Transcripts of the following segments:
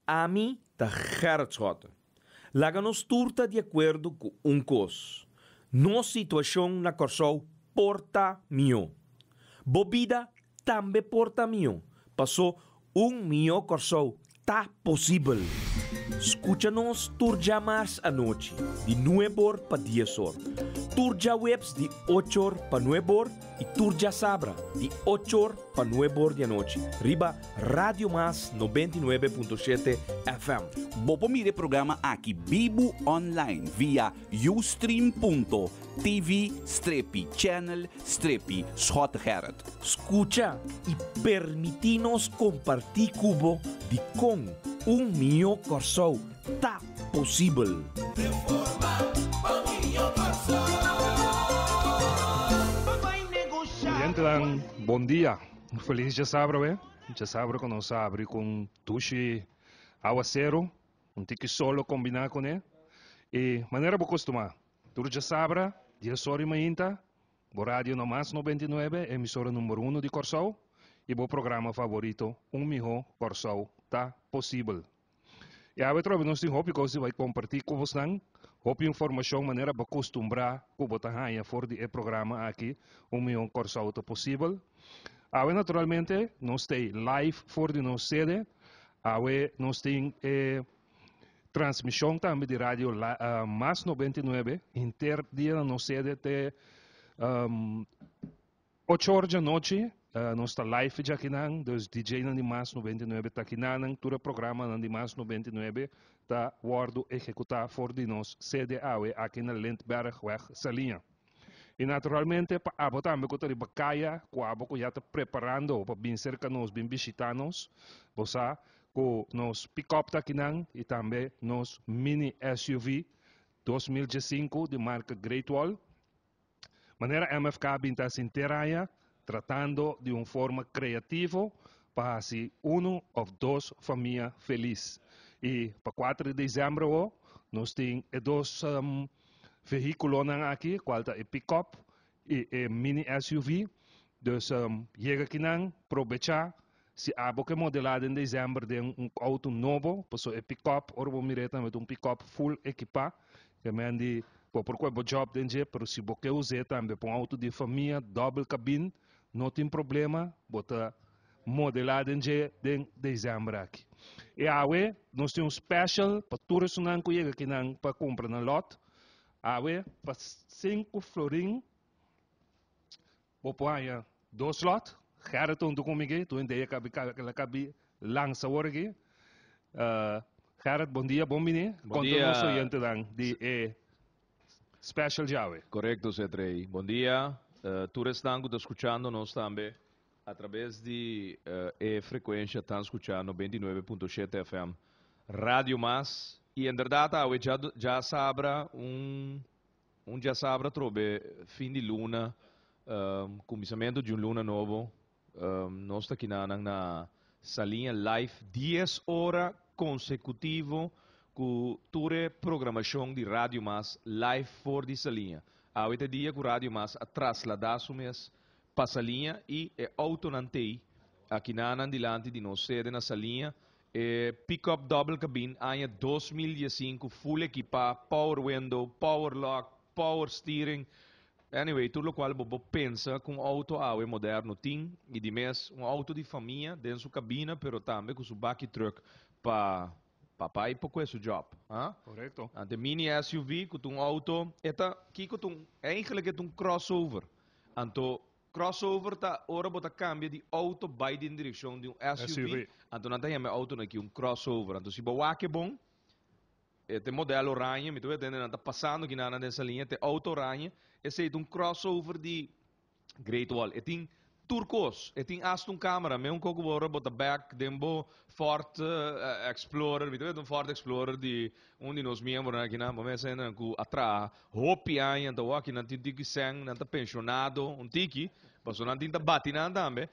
Ami ta Gerrit Schotten. Laga nos tur ta di akuerdo ku un kos, nos situashon na Kòrsou por ta mihó. Bo bida tambe por ta mihó, pasó un mihó Kòrsou ta posibel. Skucha nos tur djamars anochi di nuebor pa diesor, tur djaweps di ochor pa nuebor i tur djasabra di ochor pa nuebor di anochi riba Radio Mas 99.7 FM. Bo por mira e programa aki bibu online via ustream.tv strepi channel strepi Schottegerrit. Skucha i permití nos kompartí ku bo dikon un mihó Kòrsou ta posibel. Oyente bon dia. Felis djasabra we. Djasabra ku nos a abri ku un dushi awasero, un tiki solo kombiná kuné. I manera bo kustumá, tur djasabra, 10 or i mainta, bo radio na Mas 99, emisora number 1 di Kòrsou, i bo programa favorito, Un Mihó Kòrsou Ta Posibel. I awe trobe nos tin hopi kos di bai kompartí ku bosnan, hopi informashon manera bo kustumbrá ku bo ta haña for di e programa aki, Un Mihó Kòrsou Ta Posibel. Awe naturalmente nos ta live for di nos sede. Awe nos tin e transmishon tambe di radio Mas 99, henter dia na nos sede te 8 or di anochi. Nos ta live djakinan, dus DJ nan di Mas 99 ta akinan, tur e programa nan di Mas 99 ta wòrdu ehekutá for di nos sede awe aki na Lindbergweg, Saliña. I naturalmente pa abo tambe ku ta riba kaya, ku abo ku ya ta preparando pa bin serka nos, bin bishitá nos, bo sa ku nos pick-up ta akinan i tambe nos mini SUV 2015 di marka Great Wall. Manera MFK bin ta henter aña, tratando di un forma kreativo pa hasi un òf dos famia felis. I pa 4 di desèmber nos tin e dos vehíkulonan aki, kual ta e pick-up i e mini SUV. Dus yega akinan, probechá, si abo ke modelá den desèmber den un outo nobo, paso e pick-up, ora bo mira tambe un pick-up full ekipá, ke men di bo por kohe bo job den dje, pero si bo ke usa tambe pa un outo di famia, double cabin, no tin problema, bo ta modelá den dje den desèmber aki. I awe, nos tin un special pa tur esnan ku yega akinan pa kumpra na lot. Awe, pa 5 florin, bo por haña dos lot. Gerrit huntu ku mi, tur hende kabi kabi lansa awor aki. Gerrit, bon dia, bon bini. Bon Konta dia. nos oyentenan di e special djawe. Korekto, Cetrey. Bon dia. Tur esnan ku ta skuchando nos tambe atraves di e frekuensia ta skuchando 99.7 FM Radio Mas. I inderdaad, awe djasabra un djasabra trobe, fin di luna, kuminsamentu di un luna nobo. Nos ta akinan na Saliña live 10 ora konsekutivo ku tur e programashon di Radio Mas live for di Saliña. Awe ta dia ku Radio Mas a trasladá su mes pa Saliña i e outonan tei akinan dilanti di nos sede na Saliña. E pick-up double cabin aña 2005, full ekipá, power window, power lock, power steering. Anyway, tur lokual bo por pensa ku un outo awe moderno tin i di mes un outo di famia den su kabina, pero tambe ku su bakkie truck pa papá i pa su job. Ah? Korekto. Anto mini SUV ku un outo, e ta kiko un eigenlijk e un crossover. Anto crossover ta ora bo ta kambia di outo bai den direkshon di un SUV. SUV. Anto nan ta yama outo aki un crossover. Anto si bo wak e bon, e modelo oranje, mi ta weten nan ta pasando akinan den Saliña, e outo oranje, esei ta un crossover di Great Wall. E tin tur kos, e tin hasta un kamera, me un koko ora bo ta back den bo Ford Explorer, mi ta weten un Ford Explorer di un di nos miembronan akinan, bo mes nan ku atra hopi aña, anto aki nan tin tiki sen, nan ta penshonado, un tiki, paso nan tin ta bati nan tambe.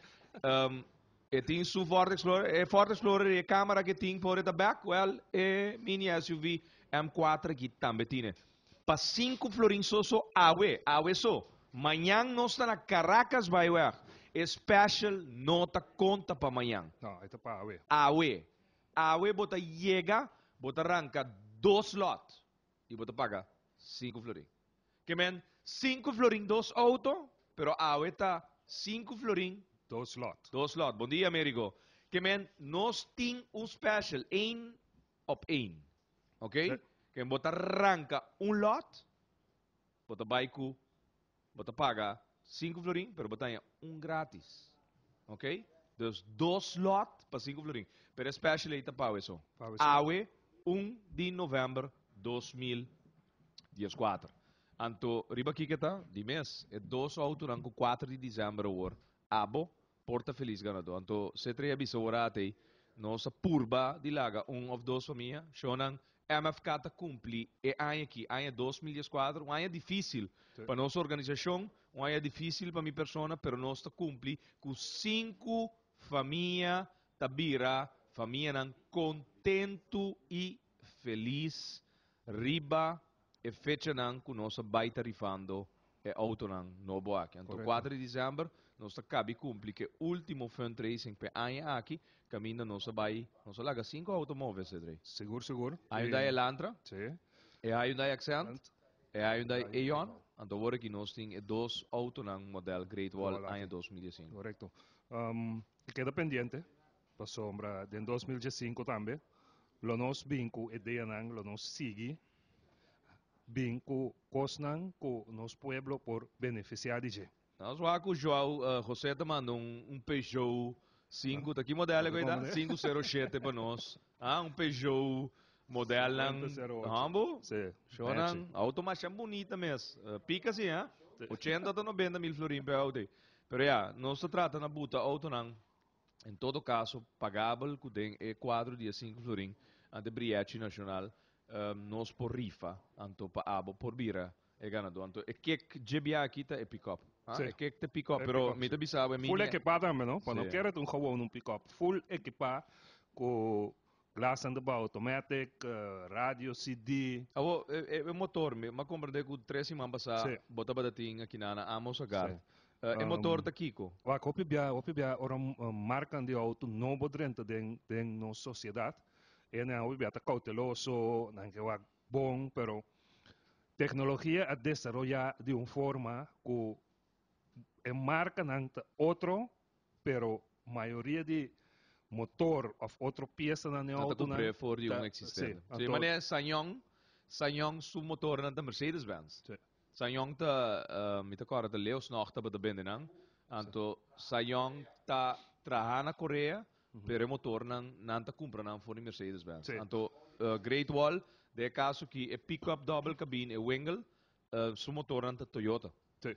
E tin su Ford Explorer, e Ford Explorer e kamera ku tin por e back, well, e mini SUV M4 aki tambe tin. Pa 5 florin so so awe, awe so. Mañan nos ta na Caracasbaaiweg. E special no ta konta pa mañan. No, e ta pa awe. Awe. Awe bo ta yega, bo ta ranka dos lòt i bo ta paga sinku florin. Ke men, sinku florin dos outo, pero awe ta sinku florin Dos lòt. Dos lòt. Bon dia, Amerigo. Ke men, nos tin un special, één op één. Ok? Ke men bo ta ranka un lòt, bo ta bai ku, bo ta paga sinku florin, pero bo ta haña un gratis. Ok? Dus dos lòt pa sinku florin. Pero e special ei ta pa awe so. Pa awe so. Awe, un di novèmber 2014. Anto riba kiko ta? Di mes, e dos autonan ku kuater di desèmber awor, abo por ta felis ganadó. Anto Cetrey a bisa ora atei, nos a purba di laga un òf dos famia, shownan MFK ta kumpli e aña aki, aña 2014, un aña difísil pa nos organisashon, un aña difísil pa mi persona, pero nos ta kumpli ku sinku famia ta bira famianan kontentu i felis riba e fechanan ku nos a bai ta rifando e outonan nobo aki. Anto kuater di desèmber nos ta kabi kumpli ku e último fundraising p'e aña aki, kaminda nos a bai, nos a laga sinku outo move, Cedrey. Sigur, sigur. A Hyundai Elantra, Sí. e Hyundai Accent, e Hyundai Eon, anto awor aki nos tin e dos outonan modèl Great Wall aña 2015. Korekto. E keda pendiente. Pasobra den 2015 tambe lo nos bin ku ideanan, lo nos sigui bin ku kosnan ku nos pueblo por benefisiá di dje. Nos wak ku Joao José ta manda un Peugeot sinku, ta ki model ku ei ta? Sinku sero shete pa nos. Ah, un Peugeot modelnan hombo? Sí. Shonan, auto masha bunita mes. Pika si, ha? Ochenta ta nobenta mil florin p'e auto ei. Pero ya, nos ta trata na buta autonan. En todo caso, pagabel cu den e cuadro di e sinku florin ante Briechi Nacional nos por rifa, anto pa abo por bira e ganador. Anto e kek dje bia aki ta e pick-up. Sí. E kek ta e pick-up, E pero pick-up, mi sí. ta bisa bo e Full mini. equipá tambe, no? Pa no Sí. kere ta un gewoon un pick-up. Full equipá cu glas aan de bouw automatic, radio, CD. Awo, e motor, mi a comprende cu tres siman pasá Sí. bo tabata tin aki na Amos Agar. Sí. E motor ta kiko? Wak, hopi bia, hopi bia ora markan di auto nobo drenta den den nos sociedad, e nan hopi bia ta cauteloso, nan ke wak bon, pero tecnologia a desaroya di un forma cu e markanan ta otro, pero mayoria di motor of otro piesanan den Nan ta autonan compr'é for di ta un existente. Sí, Sí, anto manera Ssangyong, Ssangyong su motornan ta Mercedes-Benz. Sí. Ssangyong ta, mi ta kòrda ta Leos nog tabata bende nan. Anto Ssangyong ta traha na Korea, pero e motornan nan ta kumpra nan for di Mercedes-Benz. Sí. Anto Great Wall, den e kaso ki e pick-up double cabine, e Wingle, su motornan ta Toyota. Sí.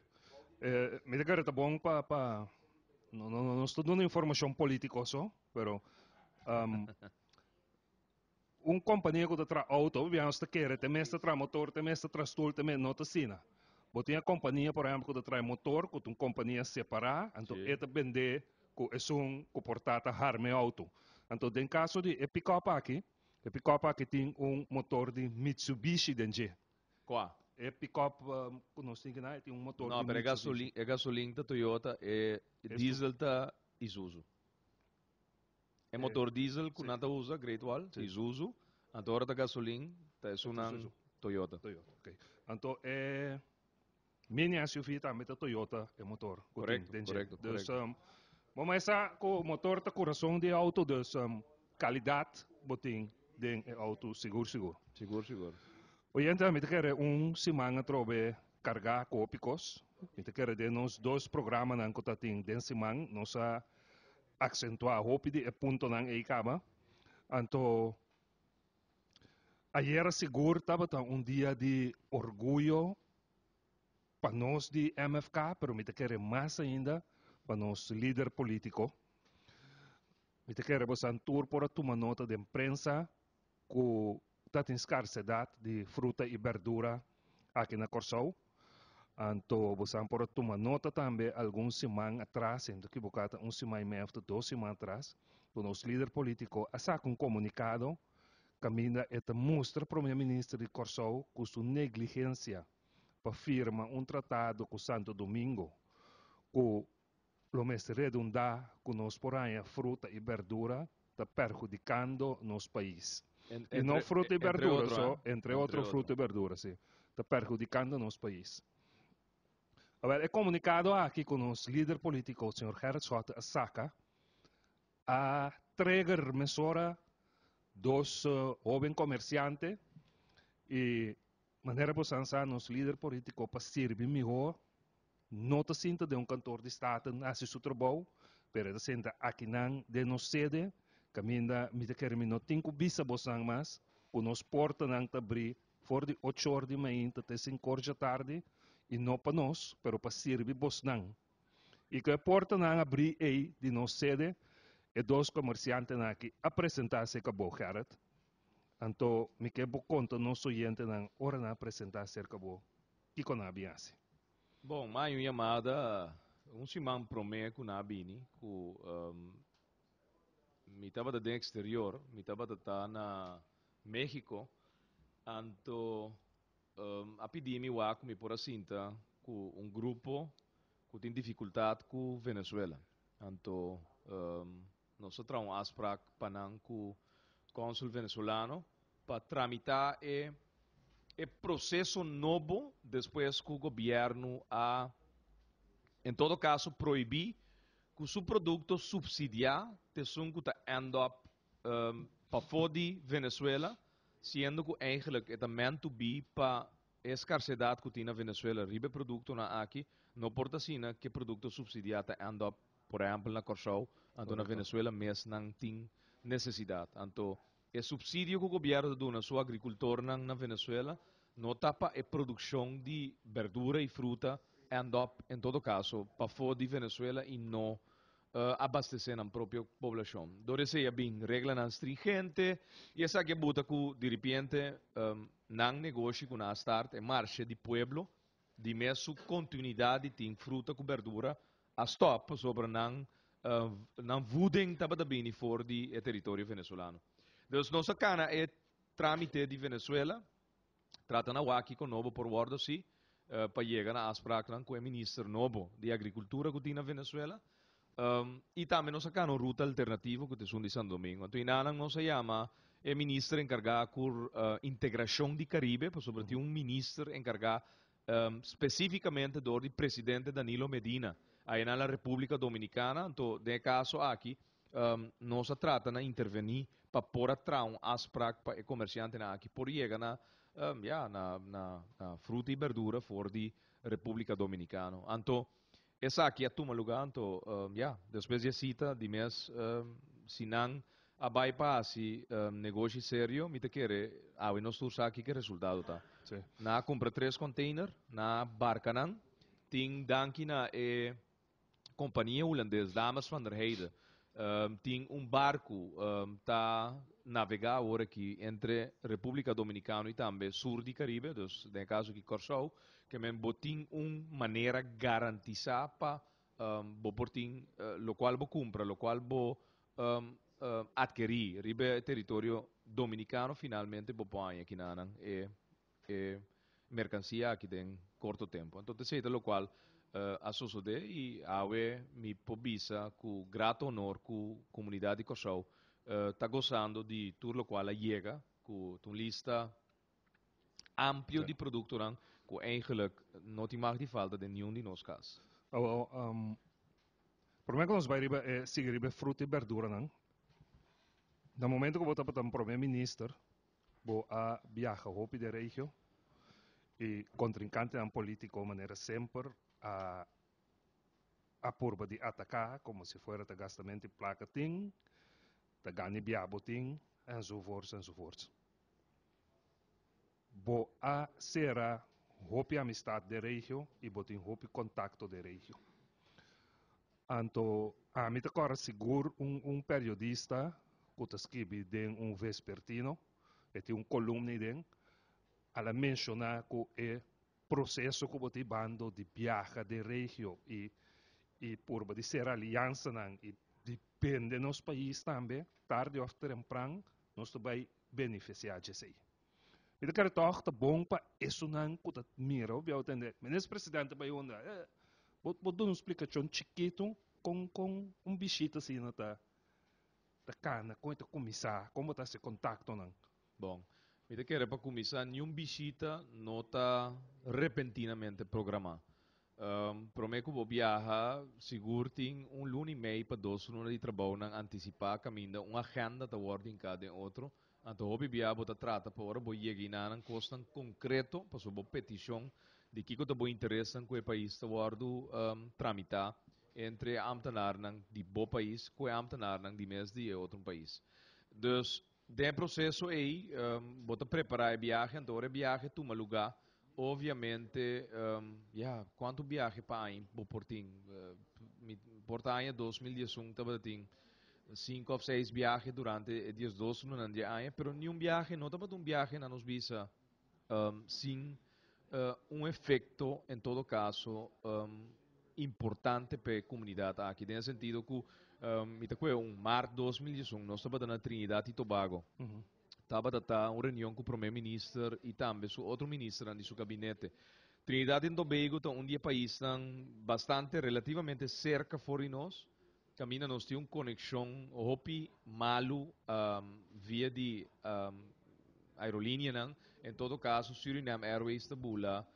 Mi ta kere ta bon pa, pa, no, no, no ta duna informashon polítiko so, pero Un kompania ku ta traha outo, hopi bia nos ta kere te mes ta traha motor, te mes ta traha stul, te mes, no ta asina. Bo tin e kompania, por ehèmpel, ku ta traha motor, ku ta un kompania separá, anto e ta bendé ku esun ku por ta ta harma e outo. Anto den kaso di e pikòp aki, e pikòp aki tin un motor di Mitsubishi den dje. Kua? E pikòp ku nos tin kinan, e tin un motor No, di pero e Mitsubishi. gasolin, e gasolin ta Toyota, e diesel ta Isuzu. E motor diesel ku nan ta usa, Great Wall, Isuzu, anto ora ta gasolin ta esunnan Toyota. Toyota, ok. Anto e mini SUV tambe ta Toyota e motor ku tin den dje. Korekto, Dus korekto. bo mester sa ku motor ta kurason di e outo, dus kalidat bo tin den e outo sigur sigur. Sigur sigur. Oyente, mi ta kere un siman atrobe kargá ku hopi kos. Mi ta kere den nos dos programanan ku ta tin den siman nos a Aksentuá hopi di e puntonan ei kaba. Anto ayera sigur tabata un dia di orguyo pa nos di MFK, pero mi ta kere mas ainda pa nos lider polítiko. Mi ta kere bosan tur por a tuma nota den prensa ku ta tin skarsedat di fruta i berdura aki na Kòrsou. Anto bosan por a tuma nota tambe algun siman atras, si no ta kiboká ta un siman i medio òf ta dos siman atras, ku nos lider polítiko a saka un komunikado kaminda e ta mustra Prome Minister di Kòrsou ku su negligensia pa firma un tratado ku Santo Domingo ku lo mester redundá ku nos por haña fruta i berdura. ta perhudikando nos pais. I no fruta i berdura so, entre otro fruta i berdura, si, ta perhudikando nos pais. Awel, e komunikado aki ku nos lider polítiko, señor Gerrit Schotte, a saka, a trigger mesora dos hoben komersiante i manera bo san sa nos lider polítiko pa sirbi mihó no ta sinta den un kantor di Staten hasi su trabou, pero e ta sinta akinan den nos sede kaminda mi ta kere mi no tin ku bisa bosan mas ku nos portanan ta bri for di ochor di mainta te sinkor djatardi i no pa nos pero pa sirbi bosnan. I ku e portanan abrí ei di nos sede, e dos komersiantenan aki a presentá serka bo, Gerrit. Anto mi ke bo konta nos oyentenan ora nan a presentá serka bo, kiko nan a bin hasi. Bon, mai un yamada un siman promé ku nan a bini ku mi tabata den eksterior, mi tabata ta na México, anto a pidi mi wak ku mi por a sinta ku un grupo ku tin difikultat ku Venezuela. Anto nos a traha un afsprak pa nan ku kònsul venezolano pa tramitá e e proseso nobo despues ku gobièrnu a en todo kaso prohibí ku su produkto supsidiá t'esun ku ta end up pafó di Venezuela, siendo ku eigenlijk e ta meant to be pa e skarsedat ku tin na Venezuela riba e produktonan aki, no por ta asina ku e produkto supsidiá ta end up, por ehèmpel na Kòrsou, anto na Venezuela mes nan tin nesesidat. Anto e supsidio ku gobièrnu ta duna su agrikultornan na Venezuela no ta pa e produkshon di berdura i fruta end up en todo kaso pafó di Venezuela i no abastesé nan propio poblashon. Dor esei a bin reglanan stringente i esaki a buta ku diripiente nan negoshi ku nan a start, e marshe di pueblo, di mes su kontinuidat di tin fruta ku berdura a stòp pasobra nan nan voeding tabata bini for di e teritorio venezolano. Dus nos a kana e trámite di Venezuela. Trata na wak kiko nobo por wòrdu hasi pa yega na afspraknan ku e minister nobo di agrikultura ku tin na Venezuela. I tambe nos a kana un ruta alternativo ku ta esun di Santo Domingo. Anto inanan nos a yama e minister enkargá ku integrashon di Karibe, pasobra tin un minister enkargá spesífikamente dor di presidente Danilo Medina aynan na Repúblika Dominikana. Anto den e kaso aki Nos a trata na intervení pa por a traha un afsprak pa e komersiantenan aki por yega na, ya, na, na, na fruta i berdura for di Repúblika Dominikano. Anto, esaki a tuma lugá, anto, ya, despues di e sita di mes, si nan a bai pa hasi negoshi serio, mi ta kere awe nos tur sa kiko e resultado ta. Nan a kumpra tres container, nan a barka nan, tin danki na e Kompania hulandes Dames van der Heide tin un barku ta navegá awor aki entre Repúblika Dominikano i tambe sur di Karibe, dus den e kaso aki Kòrsou, ke men bo tin un manera garantisá pa bo por tin lokual bo kumpra, lokual bo atkerí riba e teritorio dominikano finalmente bo por haña kinanan e e merkansia aki den korto tempu. Anto esei ta lokual a sosodé i awe mi por bisa ku grato honor ku komunidat di Kòrsou ta gosando di tur lokual a yega ku ta un lista amplio di produktonan ku eigenlik no tin mag di falta den niun di nos kas. Awor, promé ku nos bai riba e sigui riba e fruta i berduranan, na momento ku bo tabata un promé minister, Bo a biaha hopi den regio i kontrinkantenan polítiko manera semper a a purba di ataká komo si fuera ta gastamento di plaka tin, ta gana bia bo tin, enzovoorts enzovoorts. Bo a sera hopi amistat den regio i bo tin hopi kontakto den regio. Anto ami ta kòrda sigur un un periodista ku ta skibi den un vespertino, e tin un kolumna ei den, al a menshoná ku e proseso ku bo ta hibando di biaha den regio i i purba di sera aliansanan i di bende nos pais tambe, tardi òf trempran nos ta bai benefisiá djesei. Mi ta kere tòg ta bon pa esunnan ku ta mira bo biaha tende, Minister Presidente bai unda? Bo bo duna un splikashon chikitu kon kon un bishita asina ta. ta kana, kon e ta kuminsá, kon bo ta hasi kontaktonan? Bon, mi ta kere pa kuminsá niun bishita no ta repentinamente programá. Promé ku bo biaha, sigur tin un luna i mei pa dos luna di trabounan antisipá kaminda un agenda ta wòrdu hinká den otro. Anto hopi bia bo ta trata pa ora bo yega enanan kosnan konkreto pasobra bo petishon di kiko ta bo interesnan ku e pais ta wòrdu tramitá entre e ámtenarnan di bo pais ku e ámtenarnan di mes di e otro pais. Dus Den e proseso ei, bo ta prepará e biahe, anto ora e biahe tuma lugá, obviamente, ya, kuantu biahe pa aña bo por tin? Mi por ta aña 2011 tabata tin sinku òf seis biahe durante e diesdos lunanan di e aña, pero niun biahe no tabata un biahe na nos bisa sin un efecto en todo caso importante pa e comunidad aki, den e sentido cu mi ta coge un maart 2011 nos tabata na Trinidad y Tobago, tabata ta un reunion cu Prome Minister y tambe su otro ministernan di su gabinete. Trinidad y Tobago ta un di e paisnan bastante relativamente cerca for di nos, caminda nos tin un conexion hopi malu via di aerolineanan. En todo caso Suriname Airways ta bula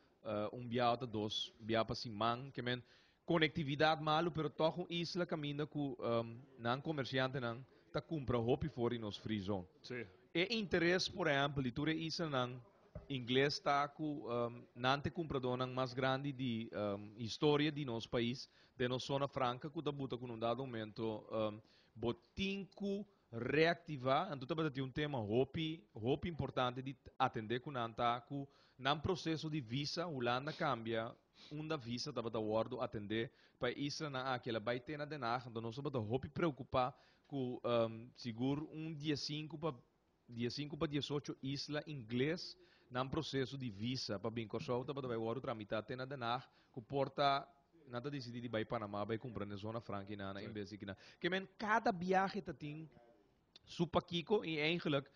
un bia ota dos bia pa siman. Ke men conectividad malu pero toch un isla caminda cu nan comerciantenan ta cumpra hopi for di nos free zone. E interes por ehempel di tur e islanan Ingles ta cu nan ta e cumpradonan mas grandi di historia di nos pais den nos zona franca cu ta buta cu na un dado momento bo tin cu reactiva. Anto tabata tin un tema hopi hopi importante di atende cu nan ta cu nan proceso di visa. Hulanda cambia unda visa tabata wordo atende pa e islanan aki, el a bay te na Den Haag. Anto nos tabata hopi preocupa cu sigur un diesinku pa 15 pa 18 isla ingles nan proseso di visa pa bin Kòrsou tabata bai wòrdu tramitá te na Den Haag ku por ta nan ta disidí di bai Panamá bai kumpra den zona franka i nana en bes di kinan. Ke men kada biahe ta tin su pakiko i eigenlijk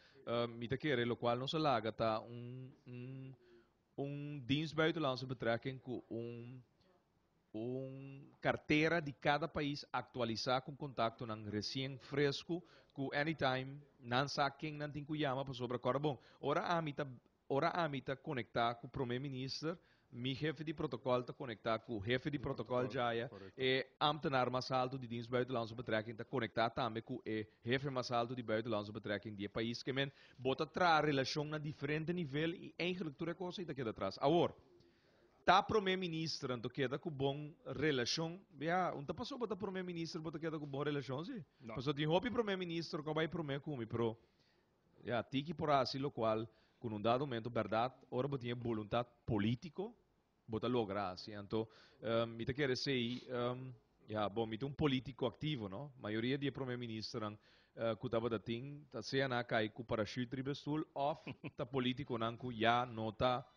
mi ta kere lokual nos a laga ta un un un Dienst Buitenlandse Betrekking ku un Un kartera di kada pais aktualisá ku kontaktonan resien fresku ku anytime nan sa ken nan tin ku yama pasobra kòrda bon ora ami ta ora ami ta konektá ku prome minister mi hefe di protokòl ta konektá ku hefe di protokòl djaya e ámtenar mas altu di Dienst Buitenlandse Betrekking ta konektá tambe ku e hefe mas altu di Buitenlandse Betrekking di e pais ke men bo ta traha relashon na diferente nivel i eigentlik tur e kos ei ta keda atras awor. Ta prome minister anto keda ku bon relashon? Ya, un ta paso bo ta prome minister bo ta keda ku bon relashon si? No. Paso tin hopi prome minister ku a bai prome ku mi pero ya, tiki por hasi lokual ku na un dado momento bèrdat ora bo tin e boluntat politiko bo ta logra hasi. Anto mi ta kere esei ya, bon mi ta un politiko aktivo no, mayoria di e prome ministernan ku tabata tin ta sea nan a kai ku parashut riba e stul òf ta politikonan ku ya no ta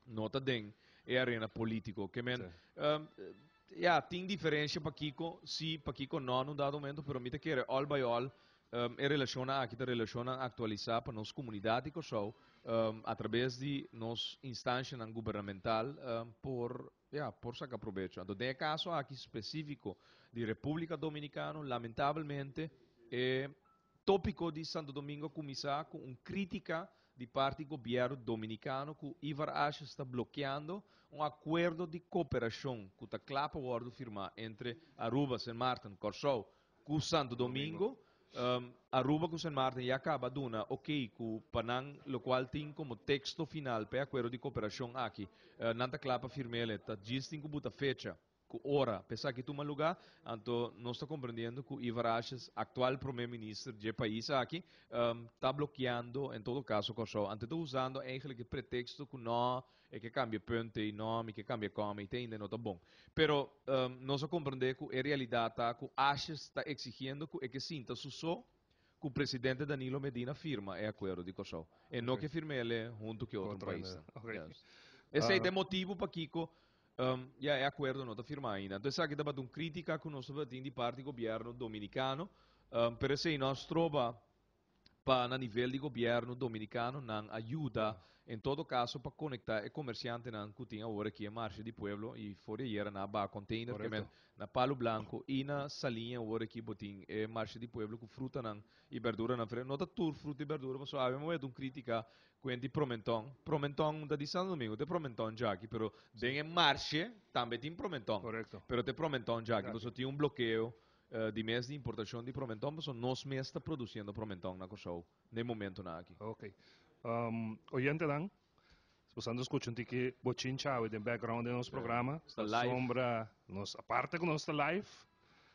no ta den e arena politico. Ke men, ja, tin diferencia pakiko si, pakiko no na un dado momento, pero mi ta kere all by all e relacionnan aki ta relacionnan actualisa pa nos comunidad di Kòrsou a traves di nos instancianan gubernamental por, ja, por saca probecho. Anto den e caso aki specifico di Republica Dominicano, lamentablemente e Tópiko di Santo Domingo a kuminsá ku un krítika di parti gobièrnu dominikano ku Ivar Asjes ta blokeando un akuerdo di koperashon ku ta kla pa wòrdu firmá entre Aruba, Sint Maarten, Kòrsou ku Santo Domingo. Aruba ku Sint Maarten ya kaba duna okey ku pa nan lokual tin komo teksto final pa e akuerdo di koperashon aki nan ta kla pa firm'el. Ta djis tin ku buta fecha. Ku ora p'esaki tuma lugá, anto nos ta komprendiendo ku Ivar Asjes, aktual prome minister dje pais aki, ta blokeando en todo kaso Kòrsou. Anto e ta usando eigentlik e preteksto ku no, e ke kambia punt ei, no, mi ke kambia kòm ei, te ainda no ta bon. Pero nos a komprendé ku e realidat ta ku Asjes ta eksigiendo ku e ke sinta su so ku presidente Danilo Medina firma e akuerdo di Kòrsou. E no ke firm'el huntu ku e otro paisnan. Esei ta e motibu pakiko Ya, e akuerdo no ta firmá ainda. Anto esaki tabata un krítika ku nos tabatin di parti gobièrnu dominikano, pero esei no a stroba. Pa na nivel di gobierno Dominicano nan a yuda en todo caso pa conecta e comerciantenan cu tin awor aki e Marshe di Pueblo y for di ayera nan a baha container ke men na Palo Blanco y na Saliña awor aki bo tin e Marshe di Pueblo cu frutanan y berduranan fre no ta tur fruta y berdura pasobra awe mi a wet un critica cuenti promenton promenton ta di Santo Domingo ta e promenton djaki pero den e marshe tambe tin promenton pero ta e promenton djaki pasobra tin un blokeo Di mes di importacion di promenton pasobra nos mes ta produciendo promenton na Corsou na e momentonan aki. Ok. Oyentenan, si boso anda scucha un tiki bochincha awe den background den nos programa, Sta live. Pasobra nos, aparte cu nos ta live,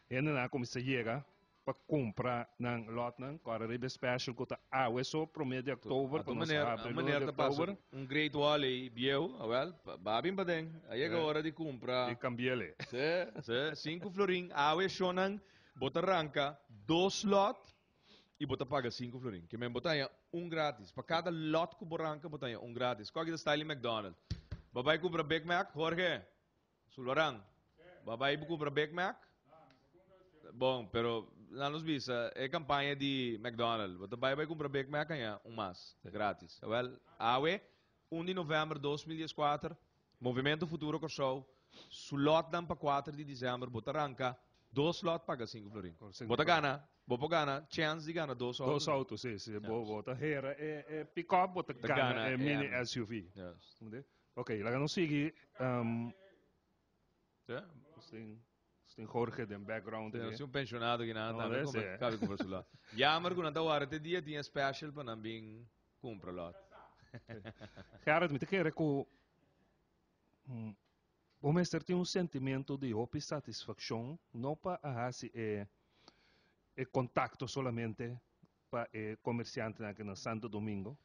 hendenan a cuminsa yega pa cumpra nan lotnan, cu ora riba e special cu ta awe so, prome di october, cu nos a habri luna di october. Un Great Wall ey bieu, awel, ba bin paden, a yega ora di cumpra. Y cambiele. Si, si, sinku florin, awe shownan, bo ta ranca dos lot y bo ta paga sinku florin. Ke men bo ta haña un gratis. Pa cada lot cu bo ranca bo ta haña un gratis. Cuaki ta style di McDonald? Bo bay cumpra Big Mac, Jorge? Sulvaran, bo a bai bo cumpra Big Mac? Bon, pero nan nos bisa e campaña di McDonald, bo ta bai bai cumpra Big Mac aña un mas, gratis. Awel, awe, un di november 2014, Movimento Futuro Kòrsou, su lotnan pa kuater di december bo ta ranca dos lot paga sinku florin. Bo ta gana, bo por gana chance di gana dos auto. Dos auto, si, si. Bo ta hera e pick-up, bo ta gana e mini SUV. Yes. Ok, laga nos sigui. Um, Ja. Nos tin, nos tin Jorge den background. Nos aquí. tin un pensionado ki nan No, tambe debe compra, ser. cabe compra su lot. Jammer ku nan ta warda te dia tin special pa nan bin compra lot. Gerrit, mi ta kere ku bo mester tin un sentimento di hopi satisfakshon, no pa a hasi e e kontakto solamente pa e komersiantenan aki na Santo Domingo,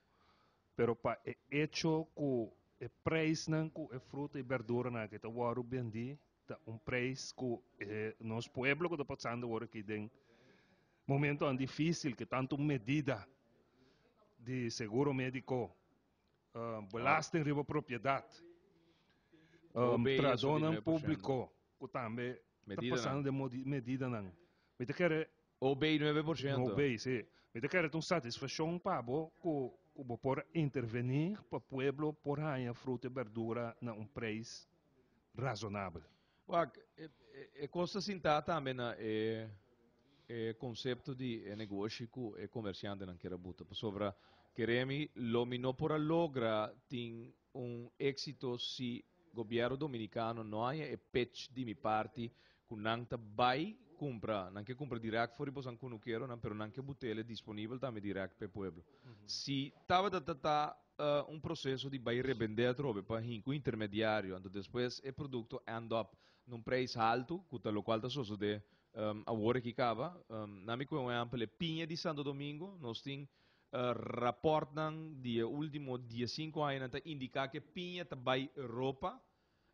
pero pa e echo ku e preisnan ku e fruta i berduranan aki ta wòrdu bendí ta un preis ku e nos pueblo ku ta pasando awor aki den momentonan difísil ku tantu medida di seguro médiko, belasting riba propiedat, tradonan públiko ku tambe ta pasando den medidanan. Mi ta kere OB 9%. OB, si. Mi ta kere ta un satisfakshon pa bo ku ku bo por intervení pa pueblo por haña fruta i berdura na un preis razonabel. Wak, e e kos ta sintá tambe na e e konsepto di e negoshi ku e komersiantenan kier a buta. Pasobra kere mi lo mi no por a logra tin un éksito si Gobierno Dominicano no haña e pitch di mi parti cu nan ta bay cumpra, nan ke cumpra direct for di bosan cunukeronan, pero nan ke butele disponibel tambe direct p'e pueblo. Si tabata ta ta un proceso di bay rebende atrobe pa hinca un intermediario, anto despues e producto end up na un prijs halto, cu ta locual ta sosode awor aki caba. Na mi cu un ehempel e piña di Santo Domingo, nos tin Raportnan di e ultimo diesinku añanan ta indiká ku e piña ta bai Europa.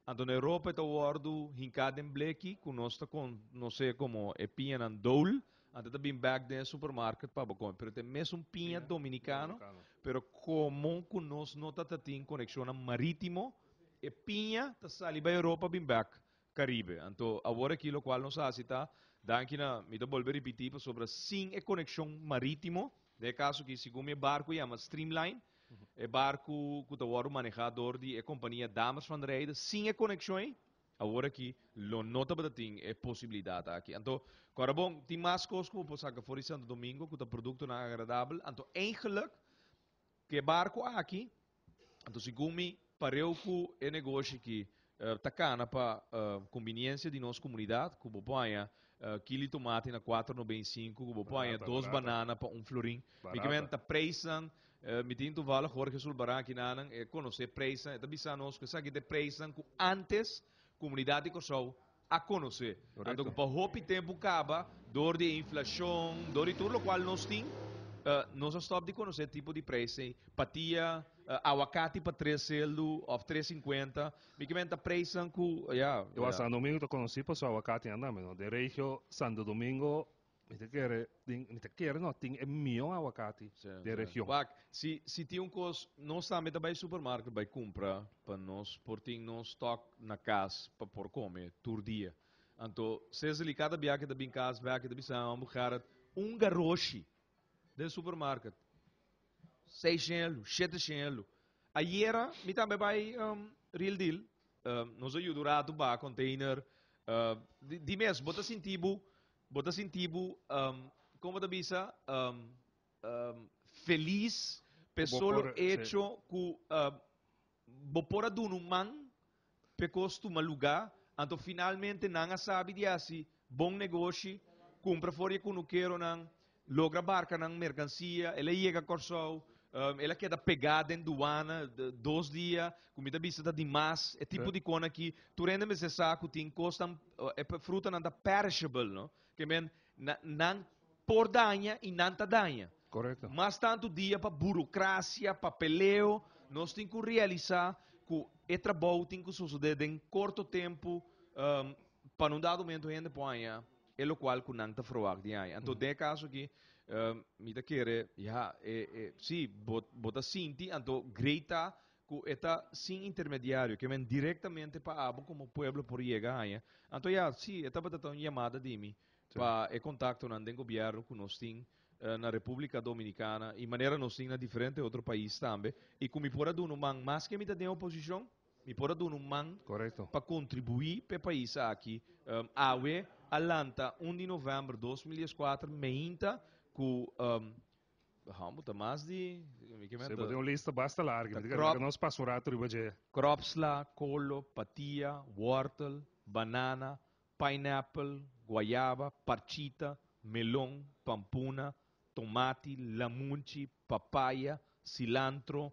Anto na Europa e ta wòrdu hinká den bleki ku nos ta konosé komo e piñanan dole. Anto e ta bin bèk den e supermarket pa bo kome. Pero ta e mesun piña dominikano, pero komo ku nos no ta ta tin konekshonnan marítimo, e piña ta sali bai Europa bin bèk Caribe. Anto awor aki locual nos a haci ta, danki na, mi ta bolbe ripiti pasobra sin e conexion maritimo, den e caso aki segun mi e barco yama Streamline, e barco cu ta wordo maneha door di e compania Dames van Rijden, sin e conexion ey, awor aki lo no tabata tin e posibilidad aki. Anto, cora bon, tin mas cos cu bo por saca for di Santo Domingo cu ta productonan agradabel, anto eigenlijk cu e barco aki, Anto segun mi, pareu ku e negoshi ki ta kana pa kumbiniensia di nos komunidat, ku bo por haña kili tomati na kuater nobenta i sinku, ku bo por haña dos banana pa un florin. Mi ke men ta preisnan, mi tin toevallig Jorge Sulbaran aki nanan, e konosé preisnan, e ta bisa nos ku esaki ta e preisnan ku antes komunidat di Kòrsou a konosé. Anto ku pa hopi tempu kaba, dor di e inflashon, dor di tur lokual nos tin, nos a stòp di konosé tipo di preis ei. Patia, awakati pa tres seldu òf tres sinkuenta. Mi ke menta preisnan ku, ya. Igual Santo Domingo ta konosí pa su awakati andame, no? Den regio Santo Domingo Mi ta kere, tin, mi ta kere no, tin e mion awakati den region. Wak, si, si tin un kos, nos tambe ta bai supermarket bai kumpra pa nos por tin nos stock na kas pa por kome tur dia. Anto, Cecily kada bia ke ta bin kas bek e ta bisa, Homber Gerrit, un garoshi. Den supermarket. 600, 700. Ayera, mi tambe bai Real Deal. Nos a yuda un ratu baha container. Di mes, bo ta sinti bo, bo ta sinti bo, kon bo ta bisa, felis p'e solo hecho ku bo por a duna un man p'e kos tuma lugá, anto finalmente nan a sabi di hasi bon negoshi, kumpra for di e kunukeronan, logra barka nan merkansia, el a yega Kòrsou, el a keda pegá den duana dos dia, ku mi ta bisa ta dimas, e tipo di kon aki, tur hende mester sa ku tin kosnan, e frutanan ta perishable, no? Ke men, nan por daña i nan ta daña. Korekto. Mas tantu dia pa burokrasia, papeleo, nos tin ku realisá ku e trabou tin ku sosodé den korto tempu pa na un dado momento hende por haña e lokual ku nan ta ferwagt di haña. Anto den e kaso aki mi ta kere ya e e si bo bo ta sinti anto great ta ku e ta sin intermediario, ke men direktamente pa abo komo pueblo por yega haña. Anto ya, si e tabata ta un yamada di mi pa e kontaktonan den gobièrnu ku nos tin na Repúblika Dominikana i manera nos tin na diferente otro pais tambe i ku mi por a duna un man maske mi ta den oposishon, mi por a duna un man pa kontribuí pa e pais aki. Awe a lanta 1 di novèmber 2014 meinta ku Hòmber ta mas di mi ke menta. Si, bo tin un lista basta largu. Mi ta kere laga nos pasa un ratu riba dje. Kropsla, kolo, patia, wòrtel, banana, pineapple, guayaba, parchita, melon, pampuna, tomati, lamunchi, papaya, cilantro,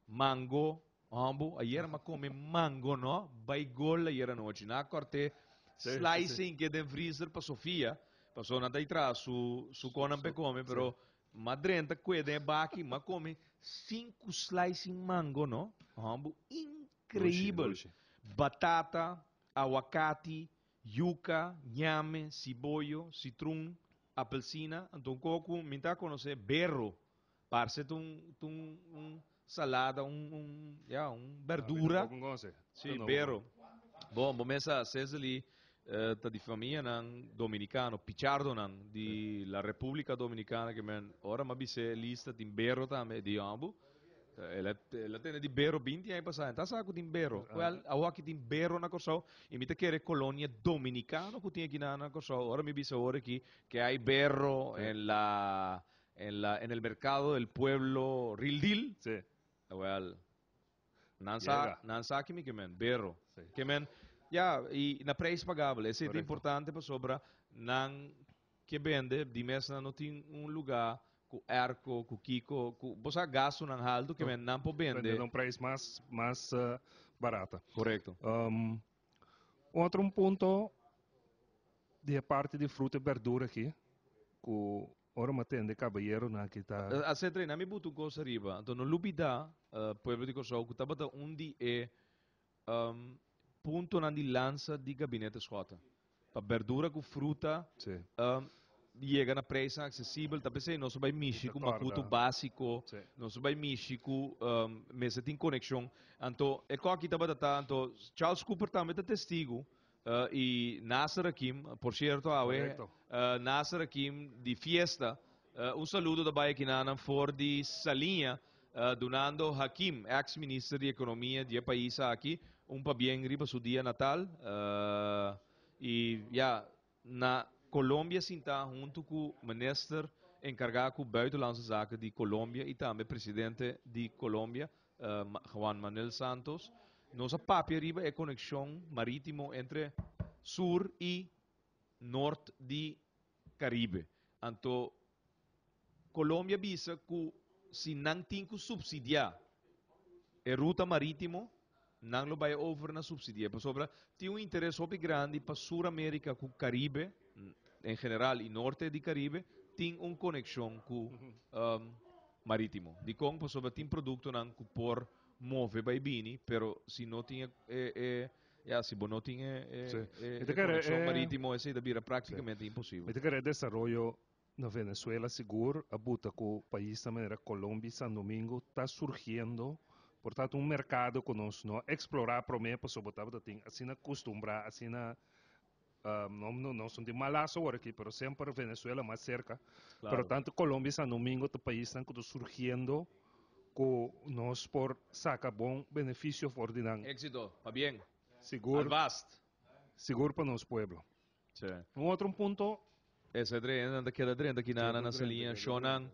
mango, Hombo, ayer m'a come mango no, bay gol ayer anochi. Nan a corte slicing ke den freezer pa Sofia, paso nan ta y traha su su conan p'e come, pero m'a drenta cue den e baki, m'a come cinco slicing mango no, hombo, increibel. Batata, awacati, yuca, ñame, siboyo, citrun, apelsina, anto un coco mi ta conoce, berro. Parse ta un ta un un salada un un ya un berdura. Sí, bero. Bon, bo mes a Cecily ta di famianan dominicano, pichardonan di la Republica Dominicana ke men ora m'a bis'é lista tin bero tambe di yòmbu. El a el a tene di bero 20 aña pasá, e ta sa ku tin bero. Wèl, awor aki tin bero na Kòrsou i mi ta kere kolonia dominicano ku tin aki na na Kòrsou. Ora mi bisa awor aki ke hay bero en la En la en el mercado del pueblo Rildil. Sí. Wel, nan sa, nan sa ki mi ke men, berro. Sí. Ke men, ja, i na prijs pagabel. Esei ta importante pasobra nan ke bende, di mes nan no tin un lugar ku airco, ku kiko, ku, bo sa gastunan haltu ke men nan por bende. Bende na un prijs mas, mas barata. Korekto. Un otro un punto di e parti di fruta e berdura aki, ku Ora mi a tende kabayeronan aki ta. A ser treina mi buta un kos ariba. Anto no lubida, pueblo di Kòrsou, ku tabata un di e puntonan di lansa di Gabinete Schotten. Pa berdura ku fruta yega na preisnan aksesibel. Ta p'esei nos a bai mishi ku makutu básiko, nos a bai mishi ku mester tin konekshon. Anto e kòki tabata ta, anto Charles Cooper tambe ta testigu. Y Nasser Hakim, por cierto awe Nasser Hakim di fiesta, un saludo ta bay aki nanan for di Saliña, dunando Hakim, ex minister di economia di e pais aki, un pabien riba su dia natal. Y ya, na Colombia sinta hunto cu minister encarga cu buitenlandse zaken di Colombia y tambe presidente di Colombia, Juan Manuel Santos, nos a papia riba e konekshon marítimo entre sur i nort di Karibe. Anto Colombia bisa ku si nan tin ku supsidiá e ruta marítimo, nan lo bai over na supsidi'é, pasobra tin un interes hopi grandi pa Sur Amerika ku Karibe en general i norte di Karibe tin un konekshon ku marítimo. Dikon? Pasobra tin produktonan ku por move bai bini, pero si no tin e e ya, si bo no tin e e konekshon marítimo esei ta bira práktikamente imposibel. Mi ta kere e desaroyo na Venezuela sigur a buta ku paisnan manera Colombia i San Domingo ta surgiendo, por tanto un merkado ku nos no a eksplorá promé pasobra bo tabata tin asina kustumbrá, asina. No, no, nos no tin mal laso awor aki, pero semper Venezuela mas cerca. Claro. Pero tanto Colombia y San Domingo ta paisnan cu ta surgiendo cu nos por saca bon beneficio for di nan. Éxito, pabien. Sigur. Alvast. Sigur pa nos pueblo. Sí. Un otro punto. Ese drenta, nan ta keda drenta aki nan na Saliña, shownan,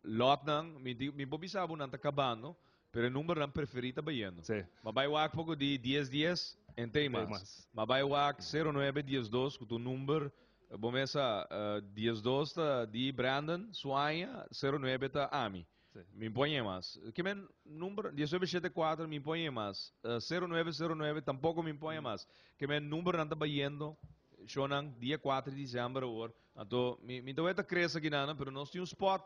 lotnan, mi di, mi por bisa bo nan ta kabando, pero e numbernan preferí ta bayendo. Sí. Ma bai wak poko di dies dies, en tei Tei mas. mas. Ma bai wak sero nuebe dies dos, ku ta un number, bo mes sa, 12 ta di Brandon, su aña, sero nuebe ta ami. Mi poñe mas. Ke men number 19 shete kuater mi poñe mas. 09 09 tampoko mi poñe mas. Ke men numbernan ta bayendo shownan dia 4 di december awor. Anto mi mi ta weta krese akinan pero nos tin un spot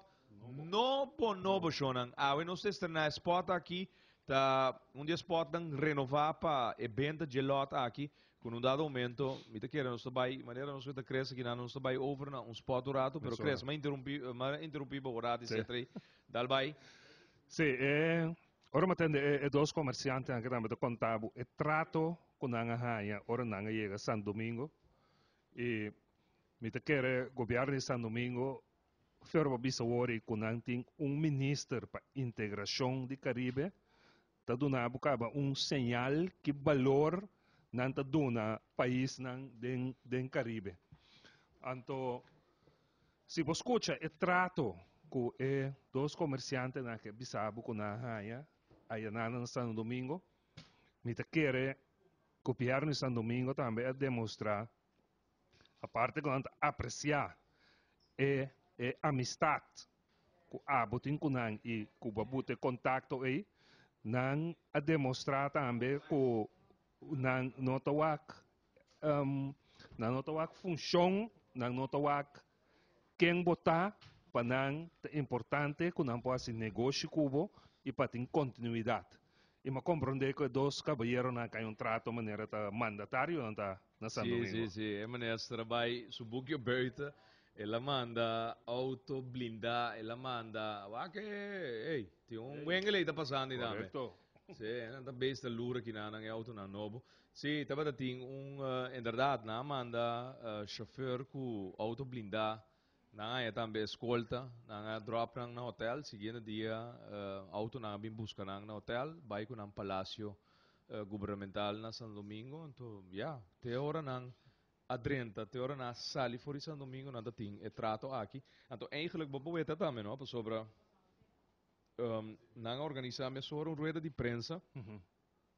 nobo nobo shownan. Awe nos ta estrená e spot aki. Ta un di e spotnan renová pa e benta dje lot aki. Ku un dado momento mi ta kere nos ta bai manera nos ta krese akinan nos ta bai over na un spot un rato pero Mesora. Chris m'a interumpi m'a interumpi bo un rato Sí. etcetera i dal bai. Sí, e ora mi a tende e e dos komersiantenan ke tambe ta konta bo e trato ku nan a haña ora nan a yega San Domingo i mi ta kere gobièrnu di San Domingo Fer bo bisa wor i ku nan tin un minister pa integrashon di Karibe ta duna bo kaba un señal ki balor nan ta duna paisnan den den Karibe. Anto si bo skucha e trato ku e dos komersiantenan ke bisa bo ku nan a haña ayanan na Santo Domingo, mi ta kere gobièrnu di Santo Domingo tambe a demostrá Aparte ku nan ta apresiá e e amistat ku abo tin ku nan i ku bo a buta e kontakto ei, nan a demostrá tambe ku nan no ta wak nan no ta wak funshon, nan no ta wak ken bo ta, pa nan ta importante ku nan por hasi negoshi ku bo i pa tin kontinuidat. I mi a komprondé ku e dos kabayeronan a kai un trato manera ta mandatarionan ta na San Sí, Domingo. sí, sí. E minister a bai su bukio buiten. El a manda auto blindá, el a manda, wak e, ey, tin un wengel ey ta pasando ei tambe. Correcto. Sí, nan ta bees ta lura kinan nan e autonan nobo. Sí, tabata tin un, inderdaad, nan a manda chauffeur cu auto blindá, nan a haña tambe escolta, nan a drop nan na hotel, siguiente dia autonan a bin busca nan na hotel, bai cu nan palacio gubernamental na San Domingo, anto ya, te ora nan a drenta, te ora nan a sali for di San Domingo nan ta tin e trato aki. Anto eigenlijk bo por weta tambe no, pasobra nan a organisa mesora un rueda di prensa,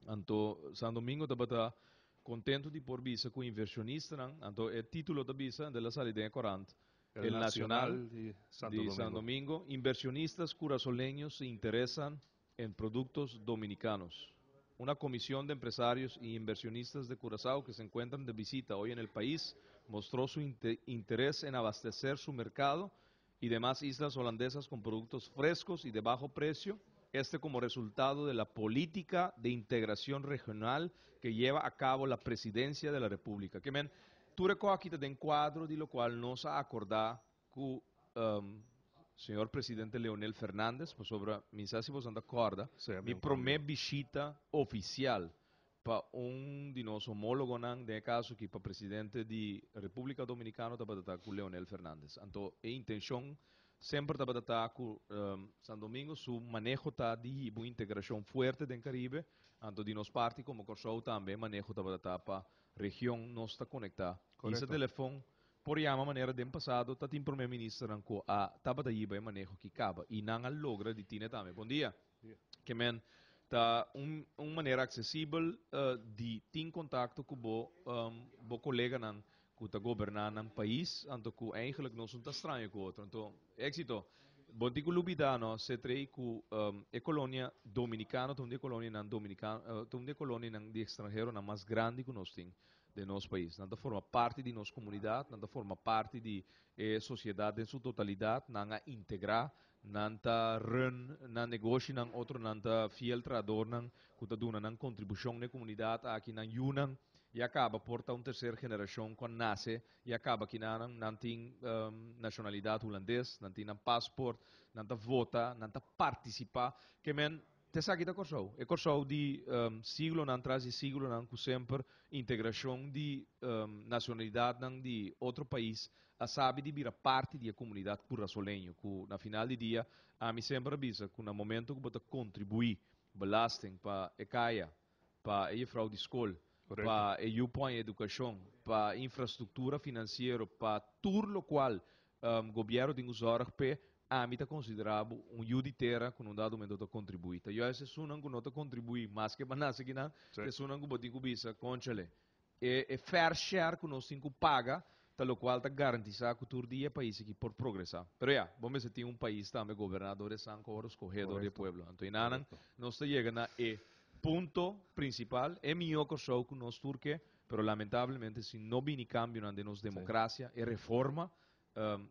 anto San Domingo tabata contento di por bisa cu inversionistanan, anto e titulo ta bisa, el a sali den e corant, El Nacional di Santo di Domingo. San Domingo, inversionistas curazoleños se interesan en productos dominicanos. Una comisión de empresarios y inversionistas de Curazao que se encuentran de visita hoy en el país mostró su interés en abastecer su mercado y demás islas holandesas con productos frescos y de bajo precio, este como resultado de la política de integración regional que lleva a cabo la presidencia de la República. Ke men, tur e kos aki ta den kuadro di lokual nos a akordá ku señor presidente Leonel Fernandez, pasobra mi sa si boso ta kòrda, mi promé bishita ofisial pa un di nos homólogonan, den e kaso aki pa presidente di Repúblika Dominikano tabata ta ku Leonel Fernandez. Anto e intenshon semper tabata ta ku San Domingo su maneho ta di hiba un integrashon fuerte den Karibe, anto di nos parti komo Kòrsou tambe e maneho tabata ta pa region nos ta konektá. Hisa telefon por yama manera den pasado ta tin prome ministernan ku a tabata yiba e maneho ki kaba i nan a logra di tine tambe. Bon dia. Ke men ta un un manera aksesibel di tin kontakto ku bo bo koleganan ku ta goberná nan pais anto ku eigenlik nos no ta straño ku otro. Anto éksito. Bo tin ku lubidá no setrei ku e kolonia dominikano ta un di e kolonianan dominikano ta un di e kolonianan di ekstranheronan mas grandi ku nos tin den nos pais. Nan ta forma parti di nos komunidat, nan ta forma parti di e sosiedat den su totalidat, nan a integrá, nan ta run nan negoshinan, otronan ta fiel trahadornan ku ta duna nan kontribushon na e komunidat aki, nan yunan ya kaba por ta un terser generashon ku a nase ya kaba kinanan, nan tin nashonalidat hulandes, nan tin nan pasport, nan ta vota, nan ta partisipá. Ke men. Ta esaki ta Kòrsou. E Kòrsou di siglonan tras di siglonan ku semper integrashon di nashonalidatnan di otro pais a sabi di bira parti di e komunidat kurasoleño ku na final di dia ami semper a bisa ku na momento ku bo ta kontribuí belasting pa e kaya, pa e jefrou di skol, pa e yu pon edukashon, pa infrastruktura finansiero, pa tur lokual gobièrnu tin ku zòrg p'e, ami ta konsiderá bo un yu di tera ku na un dado momento ta kontribuí. Ta juist esunnan ku no ta kontribuí maske bo a nase kinan, ta esunnan ku bo tin ku bisa, Kónchale, e e fair share ku nos tin ku paga ta lokual ta garantisá ku tur dia e pais aki por progresá. Pero ya, bo mester tin un pais tambe goberná dor e san ku ora skohé dor di e pueblo. Anto enanan nos ta yega na e punto prinsipal, e mihó Kòrsou ku nos tur ke, pero lamentablemente si no bini kambionan den nos demokrasia, e reforma,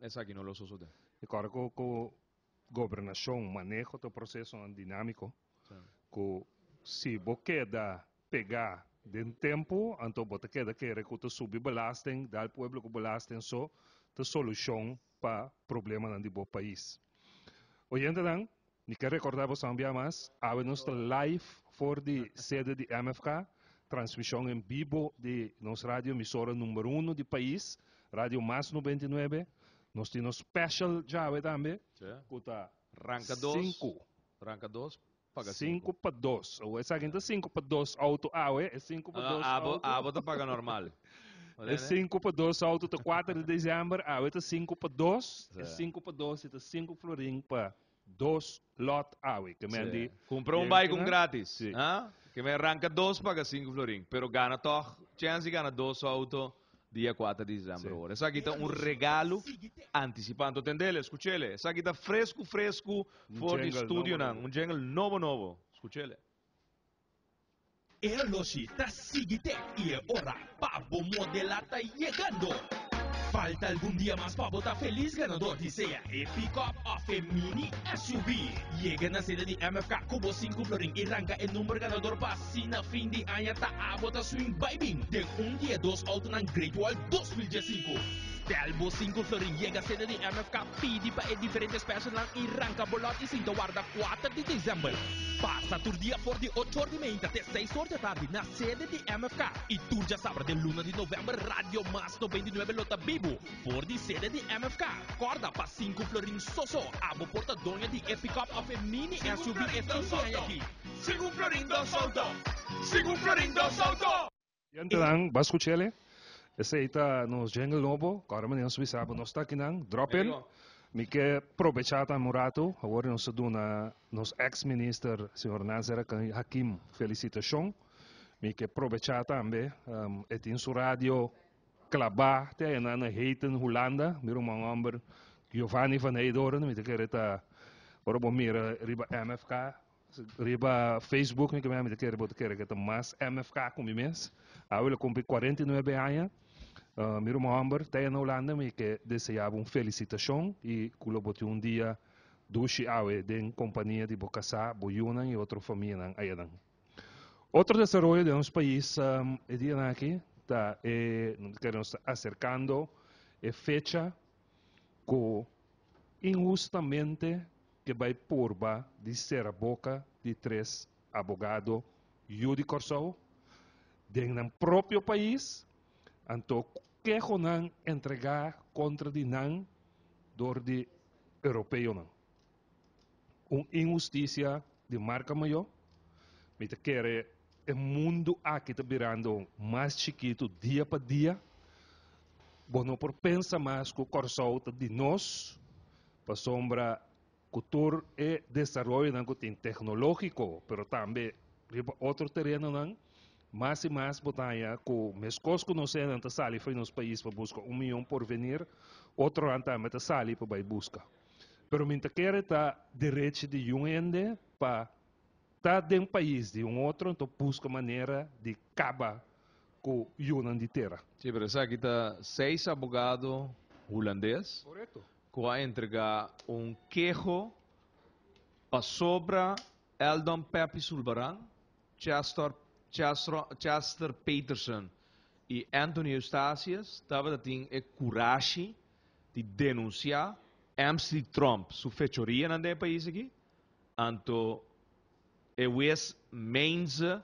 esaki no lo sosodé. I kòrda ku ku gobernashon, maneho ta prosesonan dinámiko ku si bo keda pegá den tempu anto bo ta keda kere ku ta subi belasting, dal pueblo ku belasting so ta solushon pa problemanan di bo pais. Oyentenan, Mi ke rekordá boso un bia mas, awe nos ta live for di sede di MFK, transmishon en bibo di nos radio emisora number uno di pais, Radio Mas 99. Nos tin nos special djawe tambe, ku ta Ranka dos, sinku. Ranka dos, paga sinku. Sinku pa dos. Awor esaki no ta sinku pa dos auto awe, e sinku pa dos Abo, auto. abo ta paga normal. E sinku pa dos auto ta kuater di desèmber, awe ta sinku pa dos. E sinku pa dos i ta sinku florin pa Dos lot awe. Ke men di. Kumpra un bai ku un gratis. Si. Ha? Ke men ranka dos paga sinku florin. Pero gana tòg chèns di gana dos outo dia kuater di desèmber awor. Esaki ta un regalo antisipá. Anto tendele, skuchele. Esaki ta fresku fresku for di studionan. Un jingle nobo nobo. Skuchele. E oloshi ta sigui tek i e ora pa bo modela ta yegando! Falta algun dia mas pa bo ta felis ganador di sea e pick-up of e mini SUV. Yega na sede di MFK ku bo sinku florin i ranka e number ganador pa asina fin di aña ta abo ta swing bai bin den un di e dos autonan Great Wall 2015. Stel bo sinku florin, yega sede di MFK, pidi pa e diferente specialnan i ranka bo lot i sinta warda 4 di december. Pasa tur dia for di ocho or di meinta te seis or di atardi na sede di MFK i tur djasabra den luna di november Radio Mas 99 lo ta bibu for di sede di MFK. Kòrda pa sinku florin soso abo por ta doño di e pickup òf e mini SUV e fin di aña aki. Sinku florin dos outo! Sinku florin dos outo! Yentenan, ba skuch'ele. Esei ta nos jingle nobo. Kòrda manera nos bisa bo nos ta akinan. Drop in. Mi ke probechá tambe un ratu. Awor nos ta duna nos ex minister señor Nasser Hakim felisitashon. Mi ke probechá tambe e tin su radio klabá te ayanan na Heeten, Hulanda. Mi ruman hòmber Giovanni van Heydoorn mi ta kere ta ora bo mira riba MFK Riba Facebook mi mi ta kere bo ta kere ke ta mas MFK ku mi mes. Awe lo kumpli 49 aña. Mi ruman hòmber ta na Hulanda mi ke deseá bo un felisitashon i ku lo bo tin un dia dushi awe den kompania di bo kasá, bo yunan i otro famianan ayanan. Otro desaroyo den nos pais e dianan aki ta e kere nos ta aserkando e fecha ku inhustamente ke bai purba di sera boka di tres abogado yu di Kòrsou den nan propio pais, anto kehonan entregá kontra di nan dor di europeonan. Un inhustisia di marka mayó. Mi ta kere e mundu aki ta birando mas chikitu dia pa dia. Bo no por pensa mas ku Kòrsou ta di nos. Pasobra ku tur e desaroyonan ku tin teknológiko, pero tambe riba otro terenonan, mas i mas bo ta haña ku meskos ku nos hendenan ta sali for di nos pais pa buska un mion porvenir, otronan tambe ta sali pa bai buska. Pero mi ta kere ta derechi di yun hende pa ta den pais di un otro, anto buska manera di kaba ku yunan di tera. Sí, pero esaki ta seis abogado hulandes. Korekto. Ku a entregá un keho pasobra Eldon Peppy Sulbaran, Chester Chester Peterson i Anthony Eustatius tabata tin e kurashi di denunsiá MC Trump su fechorianan den e pais aki, anto. E wes Meinze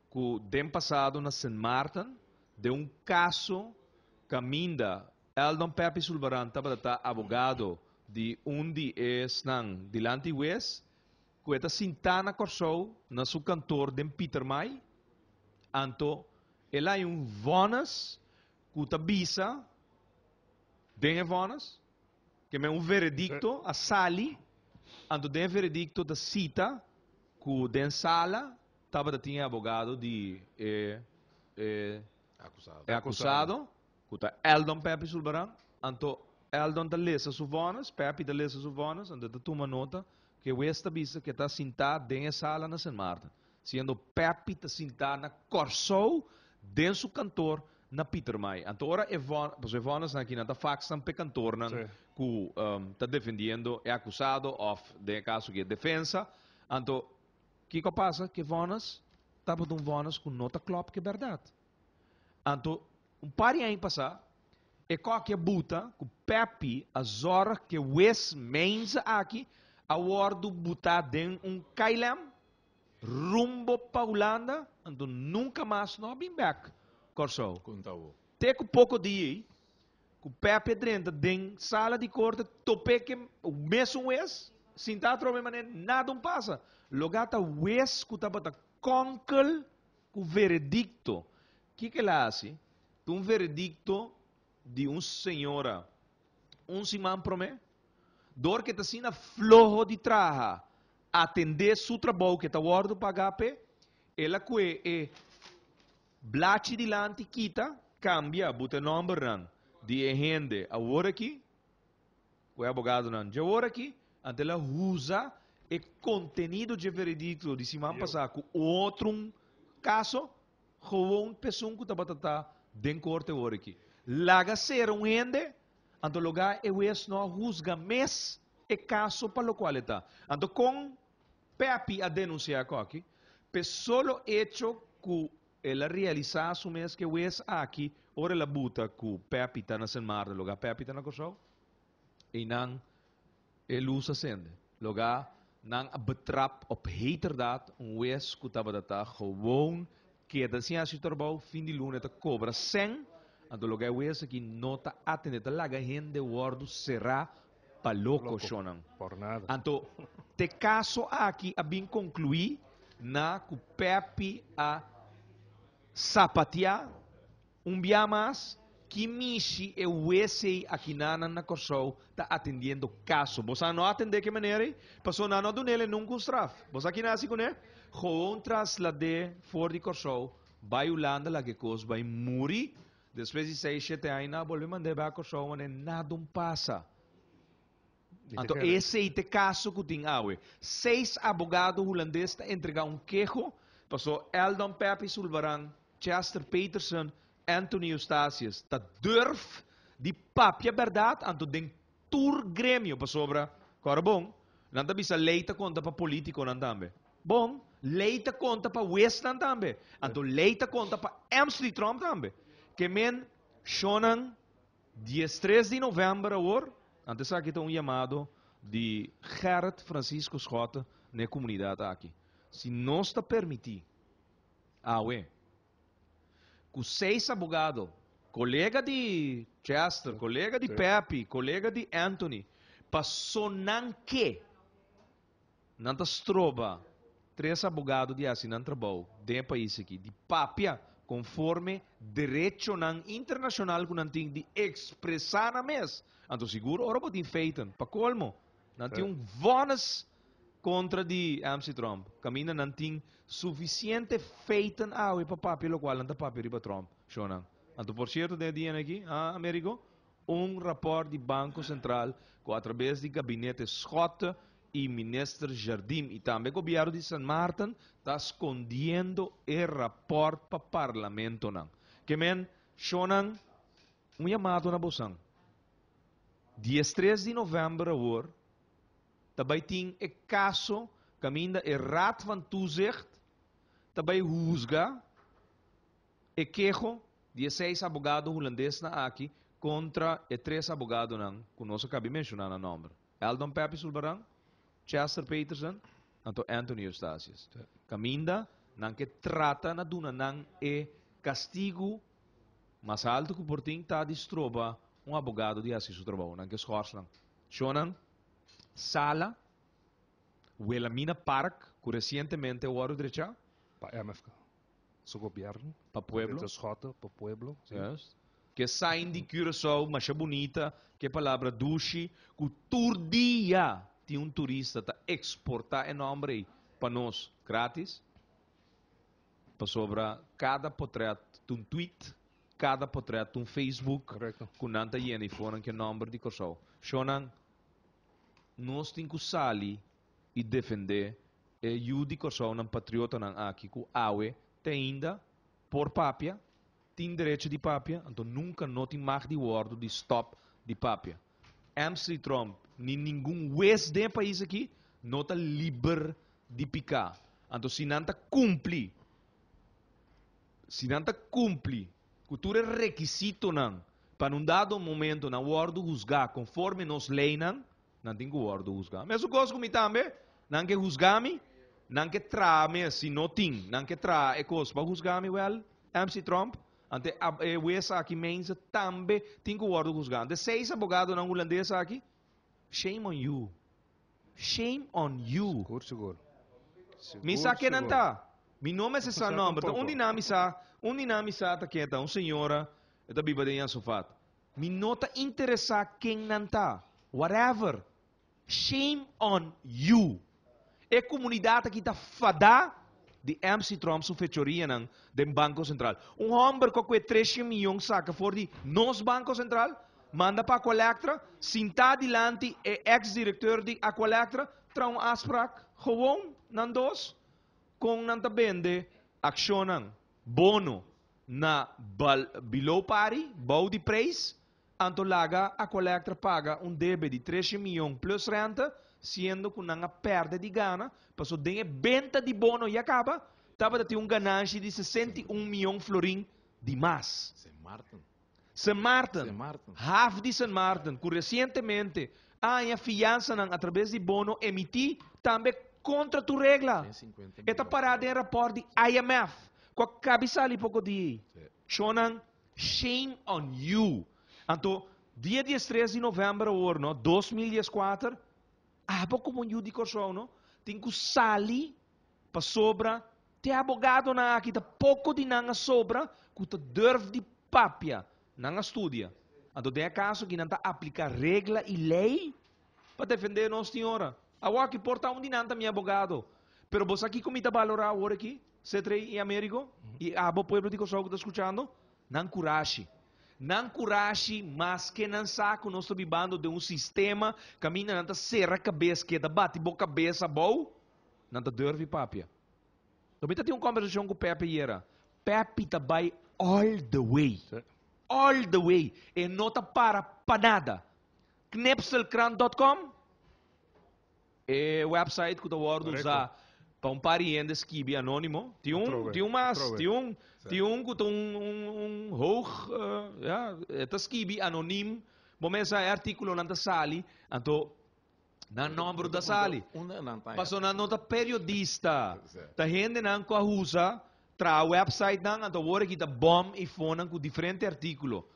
ku den pasado na Sint Maarten den un kaso kaminda Eldon Peppy Sulvaran tabata ta abogado di un di esnan dilanti wes ku e ta sintá na Kòrsou na su kantor den Pietermaai anto el a hay un vònes ku ta bisa den e vònes ke men un veredikto a sali anto den e veredikto ta sita ku den sala tabata tin e abogado di e e e akusado ku ta Eldon Peppy Sulvaran anto Eldon ta lesa su vònes Peppy ta lesa su vònes anto e ta tuma nota ku e wes ta bisa ku e ta sintá den e sala na Sint Maarten siendo Peppy ta sintá na Kòrsou den su kantor na Pietermaai. Anto ora e vòn, pasobra e vònesnan aki nan ta faxnan p'e kantornan ku ta defendiendo e akusado òf den e kaso aki e defensa. Anto kiko a pasa? Ku e vònes tabata un vònes ku no ta klòp ku e bèrdat. Anto un par di aña pasá e kòki a buta ku Peppy a zòrg ku e wes meinse aki a wòrdu butá den un KLM rumbo pa Hulanda, anto nunka mas no a bin bek Kòrsou. Te ku poko dia ei, ku Pepe a drenta den sala di korte top'é ke mesun wes, sintá atrobe manera nada un pasa. Logá ta wes ku tabata kònkel ku veredikto. Kiko el a hasi? Ta un veredikto di un señora un siman promé, dor ke ta asina floho di traha atendé su trabou ke ta wòrdu pagá p'e, el a kue e blachi dilanti kita, kambia buta e nòmbernan di e hende awor aki ku e abogadonan dje awor aki, anto el a usa e kontenido dje veredikto di siman pasá ku otro un kaso, gewoon p'esun ku tabata ta den korte awor aki. Laga sera un hende Anto logá e hues no a husga mes e kaso pa lokual e ta. Anto kon Peppy a denunsiá koki? P'e solo echo ku el a realisá su mes ku e hues aki ora el a buta ku Peppy ta na Sint Maarten logá Peppy ta na Kòrsou, einan e lus a sende. Logá nan a betrap op heterdaad un hues ku tabata ta gewoon keda sin hasi su trabou, fin di luna e ta kobra sèn, anto logá e hues aki no ta atendé, ta laga hende wòrdu será pa loko, shonnan. Anto te kaso aki a bin konkluí na ku Peppy a sapateá. Un bia mas, ki mishi e wesei akinanan na Kòrsou ta atendiendo kaso? Bo sa no atendé ke manera ei? Pasobra nan no a dun'el e nunka un straf. Bo sa ki nan hasi kuné? Gewoon traslad'é for di Kòrsou bai Hulanda laga e kos bai muri. Despues di seis, shete aña nan a bolbe mand'é bai Kòrsou manera nada un pasa. Anto esei ta e kaso ku tin awe. Seis abogado hulandes ta entregá un keho pasobra Eldon Peppy Sulvaran, Chester Peterson, Anthony Eustatius ta durf di papia bèrdat anto den tur gremio pasobra, kòrda bon, nan ta bisa lei ta konta pa polítikonan tambe. Bon, lei ta konta pa wesnan tambe. Anto lei ta konta pa Emsley Tromp tambe. Ke men shonnan 13 di novèmber awor, anto esaki ta un yamado di Gerrit Francisco Schotte na e komunidat aki. Si nos ta permití awe ku seis abogado, kolega di Chester, kolega di Peppy, kolega di Anthony, paso nan ke Nan ta stroba tres abogado di hasi nan trabou den e pais aki, di papia konforme derechonan internashonal ku nan tin di ekspresá nan mes. Anto sigur ora bo tin feiten, pa kolmo, nan tin un vònes kontra di MC Trump, kaminda nan tin sufisiente feiten awe pa papia lokual nan ta papia riba Trump, shownan. Anto por sierto den e dianan aki, ah Amerigo, un rapòrt di Banko Sentral ku atrabes di gabinete Schotte i Minister Jardim i tambe gobièrnu di San Maarten ta skondiendo e rapòrt pa parlamentonan. Ke men, shonnan, un yamado na bosan. 13 di novèmber awor ta bai tin e kaso kaminda e Raad van Toezicht ta bai husga e keho di e seis abogado hulandesnan aki kontra e tres abogadonan ku nos a kabi menshoná nan nòmber, Eldon Peppy Sulbaran, Chester Peterson anto Anthony Eustatius. Kaminda nan ke trata na duna nan e kastigu mas altu ku por tin ta di stroba un abogado di hasi su trabou. Nan ke schors nan. Shonnan, sala, Wilhelmina Park ku resientemente a wòrdu drechá. Pa MFK su gobièrnu. Pa pueblo. Minister Schotte, pa pueblo, si. Juist. Ke sign di Curaçao masha bunita, ke palabra dushi, ku tur dia tin un turista ta eksportá e nòmber ei pa nos gratis. Pasobra kada potrèt ta un tweet, kada potrèt ta un Facebook Correcto. ku nan ta yena i fonan ke nòmber di Kòrsou. Shonnan, nos tin ku sali i defendé e yu di Kòrsounan patriotanan aki ku awe te ainda por papia, tin derecho di papia, anto nunka no tin mag di wòrdu di stòp di papia. MC Tromp ni ningun wes den e pais aki no ta liber di piká. Anto si nan ta kumpli, si nan ta kumpli ku tur e rekisitonan pa na un dado momento nan wòrdu husgá konforme nos leinan, nan tin ku wòrdu husgá. Mesun kos ku mi tambe, nan ke husgá mi, nan ke traha mes, si no tin, nan ke traha e kos pa husgá mi, wèl, MC Tromp, ante e wes aki mense tambe tin ku wòrdu husgá. Ante seis abogadonan hulandes aki, shame on you. Shame on you. Sigur, sigur. Mi sa ken nan ta. Mi no mester sa nomber. Ta un di nan mi sa, un di nan mi sa ta ken ta, un señora, e ta biba den Josafat. Mi no ta interesa ken nan ta. Whatever. Shame on you. E comunidad aki ta fada di MC Tromp su fechorianan den Banco Central. Un homber cu a cue treshen miyon saca for di nos Banco Central, manda pa Aqualectra, sinta dilanti e ex directeur di Aqualectra, traha un afspraak, gewoon nan dos, con nan ta bende accionnan, bono, na bal below pari, bou di prijs, anto laga Aqualectra paga un debe di treshen miyon plus rente, siendo cu nan a perde di gana, paso den e benta di bono ya caba, tabata tin un gananshi di 61 miyon florin di mas. Sint Maarten. Sint Maarten, Sint Maarten. haf di Sint Maarten, cu recientemente a haña fiansanan a traves di bono emití tambe contra tur regla. 150 E ta miyon. pará den raport di IMF, cu a cabi sali poco dia ei. Shonnan, shame on you! Anto, dia diestres di november awor, no, 2014, abo como un yu di Corsou, no, tin cu sali Pasobra te abogadonan aki ta poko di nan a sobra ku ta durf di papia. Nan a studia. Anto den e kaso aki nan ta aplika regla i lei pa defende nos señora. Awor aki por ta un di nan ta mi abogado. Pero bo sa kiko mi ta balora awor aki, Cetrey i Amerigo, i abo pueblo di Kòrsou ku ta skuchando? Nan kurashi. Nan kurashi maske nan sa ku nos ta bibando den un sistema kaminda nan ta sera kabes keda bati bo kabes abou. Nan ta durf papia. Lo mi ta tin un conversacion cu Pepe yera. Pepe ta bay all the way. All the way. E no ta para pa nada. Knipselkrant.com E website cu ta wordo usa pa un par di hende skibi anonimo. Tin un, tin un mas, tin un, tin un cu ta un, un, un hoog, ja, e ta skibi anonim. Bo mesa e articulonan ta sali, anto Nan nomber ta sali. Paso nan no ta periodista. Ta hendenan ku a usa traha websitenan anto awor aki ta bom i fonan ku diferente artíkulo.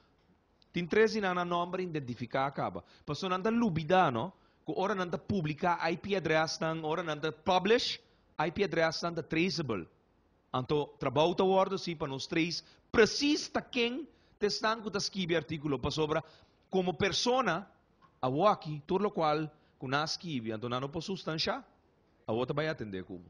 Tin tres di nan nan nomber identifiká kaba. Paso nan ta lubidá no ku ora nan ta publiká IP adrèsnan, ora nan ta publish, IP adrèsnan ta traceable. Anto trabou ta wòrdu hasi pa nos trace presis ta ken ta esnan ku ta skibi artíkulo pasobra komo persona Awoki, tur lokual ku nan a skibi, anto nan no por sustanshá, awor ta bai atendé ku bo.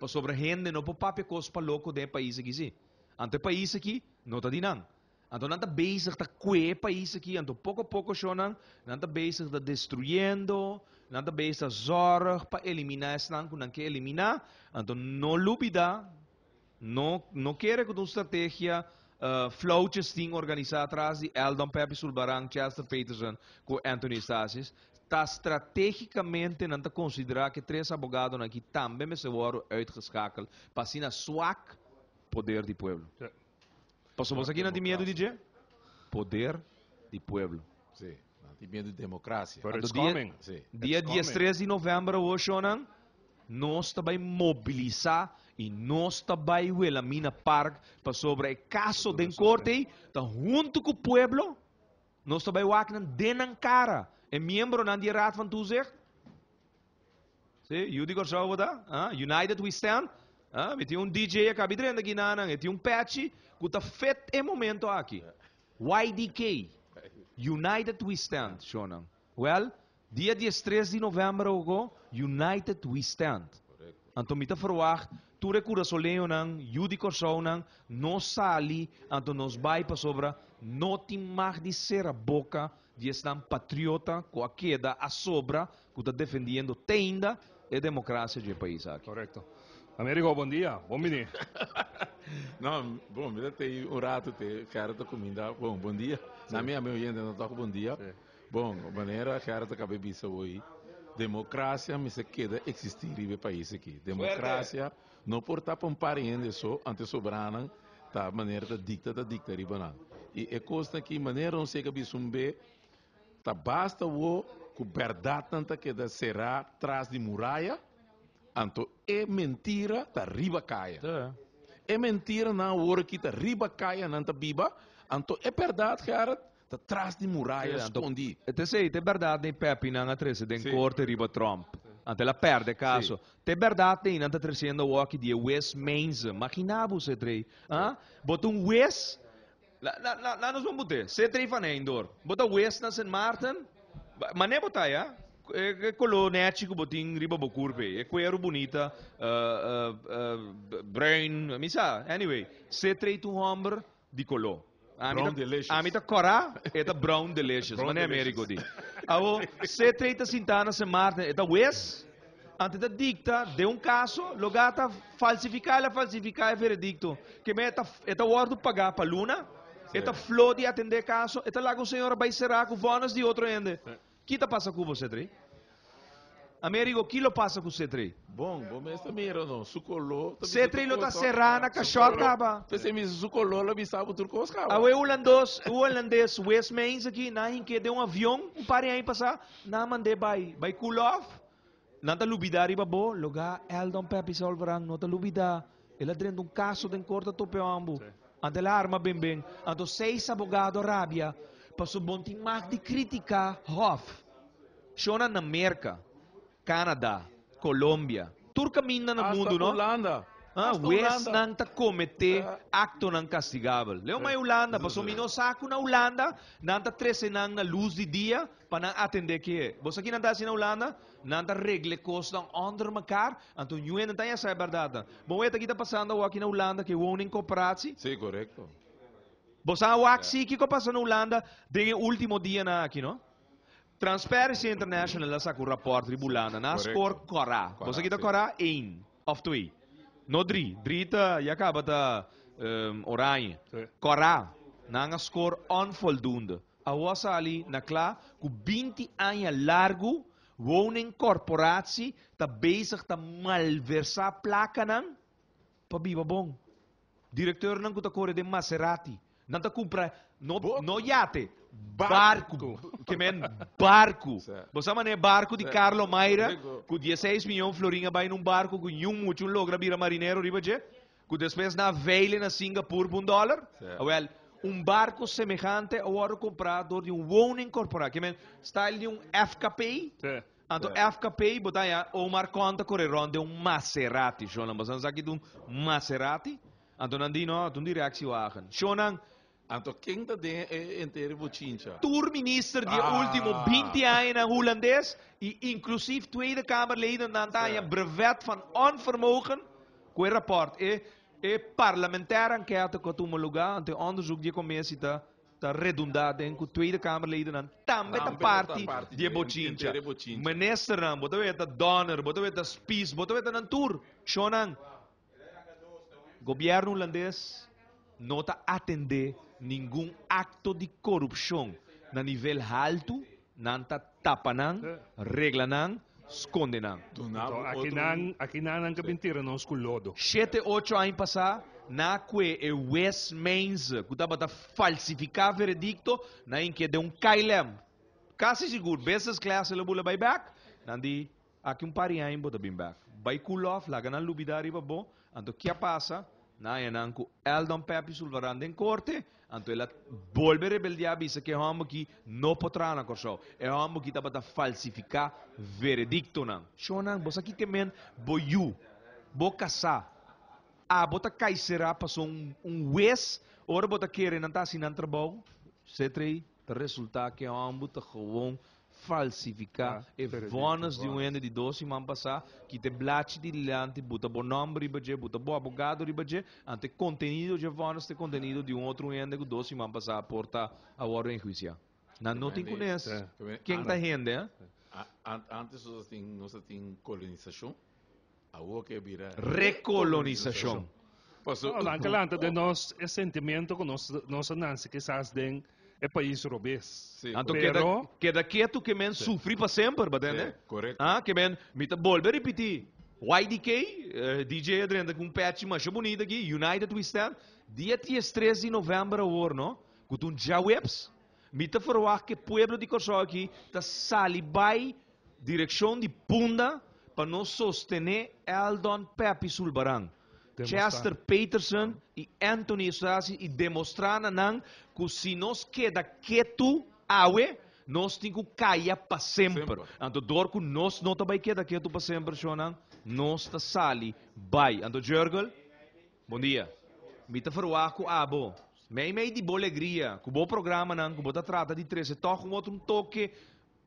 Pasobra hende no por papia kos pa loko den e pais aki sí. Anto e pais aki no ta di nan. Anto nan ta bezig ta kue e pais aki, anto poko poko shonnan, nan ta bezig ta destruyendo, nan ta bezig ta zòrg pa eliminá esnan ku nan ke eliminá. Anto no lubidá, no no kere ku ta un strategia flauwtjes tin organisá atras di Eldon Peppy Sulbaran, Chester Peterson ku Anthony Eustatius. Ta stratégikamente nan ta konsiderá ku e tres abogadonan aki tambe mester wòrdu uitgeschakeld pa asina swak poder di pueblo. Pasobra bo sa kinan tin miedu di dje? Poder di pueblo. Sí, nan tin miedu di demokrasia. But it's Anto dia, coming. Sí. dia It's coming. 13 di novèmber awor, shownan. Nos ta bai mobilisá i nos ta bai Wilhelmina Park pasobra e kaso den korte ei ta huntu ku pueblo. Nos ta bai wak nan den nan kara, e miembronan di e Raad van Toezicht. Sí, yu di Kòrsou bo ta? Ah, United we stand. Ah, mi tin un DJ a kabi drenta aki nanan, e tin un pechi ku ta fit e momento aki. YDK, United we stand, shownan. Wèl, dia diestres di novèmber awor, United we stand. Anto mi ta ferwagt tur e kurasoleñonan, yu di Kòrsounan, no sali, anto nos bai pasobra no tin mag di sera boka di esnan patriota ku a keda a sobra ku ta defendiendo te ainda e demokrasia dje pais aki. Korekto. Amerigo, bon dia. Bon bini. No, bon, mi ta tei un rato te Gerrit ta kuminda. Bon, bon dia. Na mi ami oyentenan tok bon dia. Bon, manera Gerrit a kaba e bisa hoy, demokrasia mester keda eksistí riba e pais aki. Demokrasia no por ta pa un par hende so, anto e sobranan ta manera ta dikta ta dikta riba nan. I e kosnan aki manera nos yega bisa un be, ta basta awo ku bèrdatnan ta keda será tras di muraya, anto e mentira ta riba kaya. E mentiranan awor aki ta riba kaya nan ta biba, anto e bèrdat, Gerrit, Ta tras di muraya skondi. Te esei te bèrdat nei Pepi nan a trese den korte riba Trump. Anto el a pèrdè kaso. Te bèrdat nei nan ta tresiendo awoki di e wes Meinze. Magina bo Cetrey. Ah? Bo ta un wes. La, la, la, la nos bon bot'é. Cetrey van Heindor. Bo ta wes na Sint Maarten. Mané bo ta ya? E koló nèchi ku bo tin riba bo kurp ei. E kueru bunita, bruin, mi sa. Anyway, Cetrey ta un hòmber di koló. Ami Brown ta, delicious. ami ta kòrá, e ta brown delicious. Brown Manera delicious. Americo di. Awo, C3 ta sintá na Sint Maarten, e ta wes, anto e ta dikta den un kaso, logá ta falsifiká, el a falsifiká e veredikto. Ke men e ta, e ta wòrdu pagá pa luna, e ta flo di atendé kaso, e ta laga un señora bai será ku vònes di otro hende. Ki ta pasa ku bo, C3? Amerigo, ki lo pasa ku C3? Bon, bo mes ta mira no, su koló ta bisa C3 tur lo ta kos no. será na Su kashòt koló, kaba. p'esei mi bisa su koló lo bisa bo tur kos kaba. Awe hulandos, hulandes wes mens aki, nan hink'é den un avion un par di aña pasá, nan a mand'é bai, bai cool off. Nan ta lubidá riba bo, logá Eldon Peppy Sulvaran no ta lubidá. El a drenta un kaso den korte tope òmbu. Anto el a arma ben ben. Anto seis abogado a rabia pasobra bon tin mag di kritiká Hof. Shona na Merka, Canada, Colombia, tur kaminda na Hasta mundu no. Hulanda. Ah, Hasta Hulanda. wesnan ta kometé aktonan kastigabel. Leo mai Hulanda, pasobra mi no sa ku na Hulanda nan ta trese nan na lus di dia pa nan atendé ke. Bo sa ki nan ta hasi na Hulanda? Nan ta regla e kosnan ònder mekaar, anto ñu hende ta haña sa e bèrdatnan. Bon weta ki ta pasando awor aki na Hulanda ku e woningcorporatie? Sí, korekto. Bo sa wak si kiko a pasa na Hulanda den e último dianan aki, no? Transparency International a saka un rapòrt riba Hulanda. Nan a skor kòrá. Bo sa ki ta kòrá? Eén òf twee. No drie. Drie ta ya kaba ta oranje. Kòrá. Nan a skor onvoldoende. Awor a sali na kla ku binti aña largu woningcorporatie ta bezig ta malversá plakanan pa biba bon. Direktornan ku ta kore den Maserati, nan ta kumpra no no yate, barku, ke men barku. Bo sa manera e barku di Carlo Mayra ku dieseis miyon florin a bai na un barku ku niun mucha un logra bira marinero riba dje, ku despues nan a veile na Singapur pa un dòler? Awèl, un barku semehante a wòrdu kumprá dor di un woningkorporatie, ke men style di un FKP. Anto FKP bo ta haña Omar Con ta kore rond den un Maserati. Shonnan, boso nan sa ki ta un Maserati? Anto nan di no, ta un directiewagen. Shonnan. Anto ken ta den e entero bochincha? Tur minister di e ultimo binti añanan Hulandes y inclusief Tweede Kamerleden nan ta haña brevet van onvermogen cu e rapport. E e parlementaire enquête cu a tuma lugar anto e onderzoek di e commissie ta Ta redundá den ku Tweede Kamerledennan tambe ta parti di e bochincha. Ministernan, bo ta weta Donner, bo ta weta Spies, bo ta weta nan tur. Shonnan, gobièrnu hulandes no ta atendé ningun akto di korupshon na nivel haltu, nan ta tapa nan, regla nan, skonde nan. Akinan, akinan nan ka bin tira nos ku lodo. Shete ocho aña pasá, na kue e wes Meinze ku tabata falsifiká veredikto, nan inke den un KLM. Kasi sigur, business class el a bula bai bèk. Nan di. Aki un par di aña bo ta bin bek. Bai cool off, laga nan lubida riba bo. Anto ke a pasa? Nan haña nan ku Eldon Peppy Sulvaran den korte, anto el a bolbe rebeldiá bisa ku e hòmber aki no por traha na Kòrsou. E hòmber aki tabata falsifiká verediktonan. Shonnan, bo sa kiko e men? Bo yu, bo kasá, abo ta kai será paso un wes ora bo ta kere nan ta hasi nan trabou? Setrei. Ta resultá ku e hòmber ta gewoon falsifiká e vònes di un hende di dos siman pasá, kita e blachi di dilanti, buta bo nòmber riba dje, buta bo abogado riba dje, anto e kontenido dje vònes ta e kontenido di un otro hende ku dos siman pasá por ta a wòrdu enhuisiá. Nan no tin kunes ken ta hende, eh? Antes nos tin nos a tin kolonisashon, awor ke bira Rekolonisashon. Paso No, nan ke lanta den nos e sentimiento ku nos nos a nanse kisas den e pais robes. Sí, Anto keda Pero keda ketu ke men sufri pa semper, bo tende? Sí, korekto. Ah, ke men, mi ta bolbe ripití, YDK, eh, DJ a drenta ku un pechi masha bunita aki, United We Stand, dia 13 di novèmber awor, no? Ku ta un djaweps, mi ta ferwagt ku e pueblo di Kòrsou aki ta sali bai direkshon di Punda pa nos sostené Eldon Peppy Sulbaran. Chester Peterson i Anthony Eustatius i demostrá na nan ku si nos keda ketu awe, nos tin ku kaya pa semper. Anto dor ku nos no ta bai keda ketu pa semper, shonnan, nos ta sali bai. Anto Jurgel, bon dia. Mi ta ferwagt ku abo, meimei di bo legria, ku bo programanan ku bo ta trata di trese tòg un otro un toke,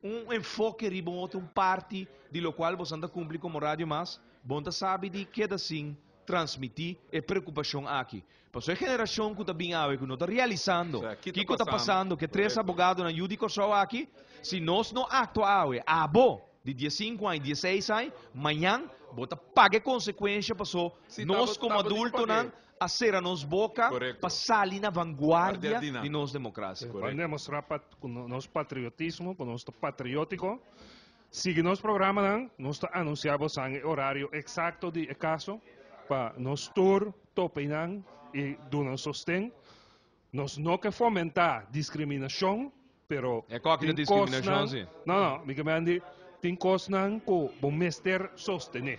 Un enfoke riba un otro un parti di locual bosan ta cumpli como Radio Mas, bon ta sabi di keda sin transmiti e preocupacion aki. Pasobra e generacion cu ta bin awe cu no ta realisando kico ta pasando cu e tres abogadonan yu di Corsou aki, si nos no actua awe, abo di diescinco aña, dieseis aña, mañan bo ta paga e consecuencia paso nos como adultonan a sera nos boca pa sali na vanguardia di nos democracia. Pa demostra cu nos patriotismo, cu nos ta patriotico. Sigui nos programanan, nos ta anuncia bosan e horario exacto di e caso pa nos tur topa einan y duna sosten. Nos no ke fomenta discriminacion, pero E koki ta tin cosnan, discriminacion si. no, no, mi ke meen di tin cosnan cu bo mester sostene.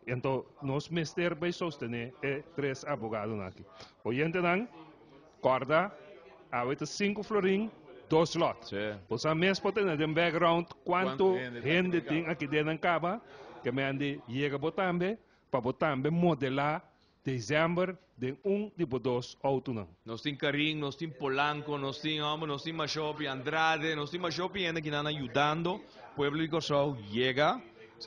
Ento nos mester bay sostene e tres abogadonan aki. Oyentenan, corda, awe ta sinku florin, dos lot. Sí. Bo sa mes por tene den background cuanto Cuanto hende ta hende aki tin caba. aki den nan caba, ke meen di yega bo tambe, pa bo tambe modela December den un di bo dos autonan. Nos tin Karin, nos tin Polanco, nos tin homber, nos tin Mashopi, Andrade, nos tin Mashopi hende kinan a yudando pueblo di Kòrsou yega.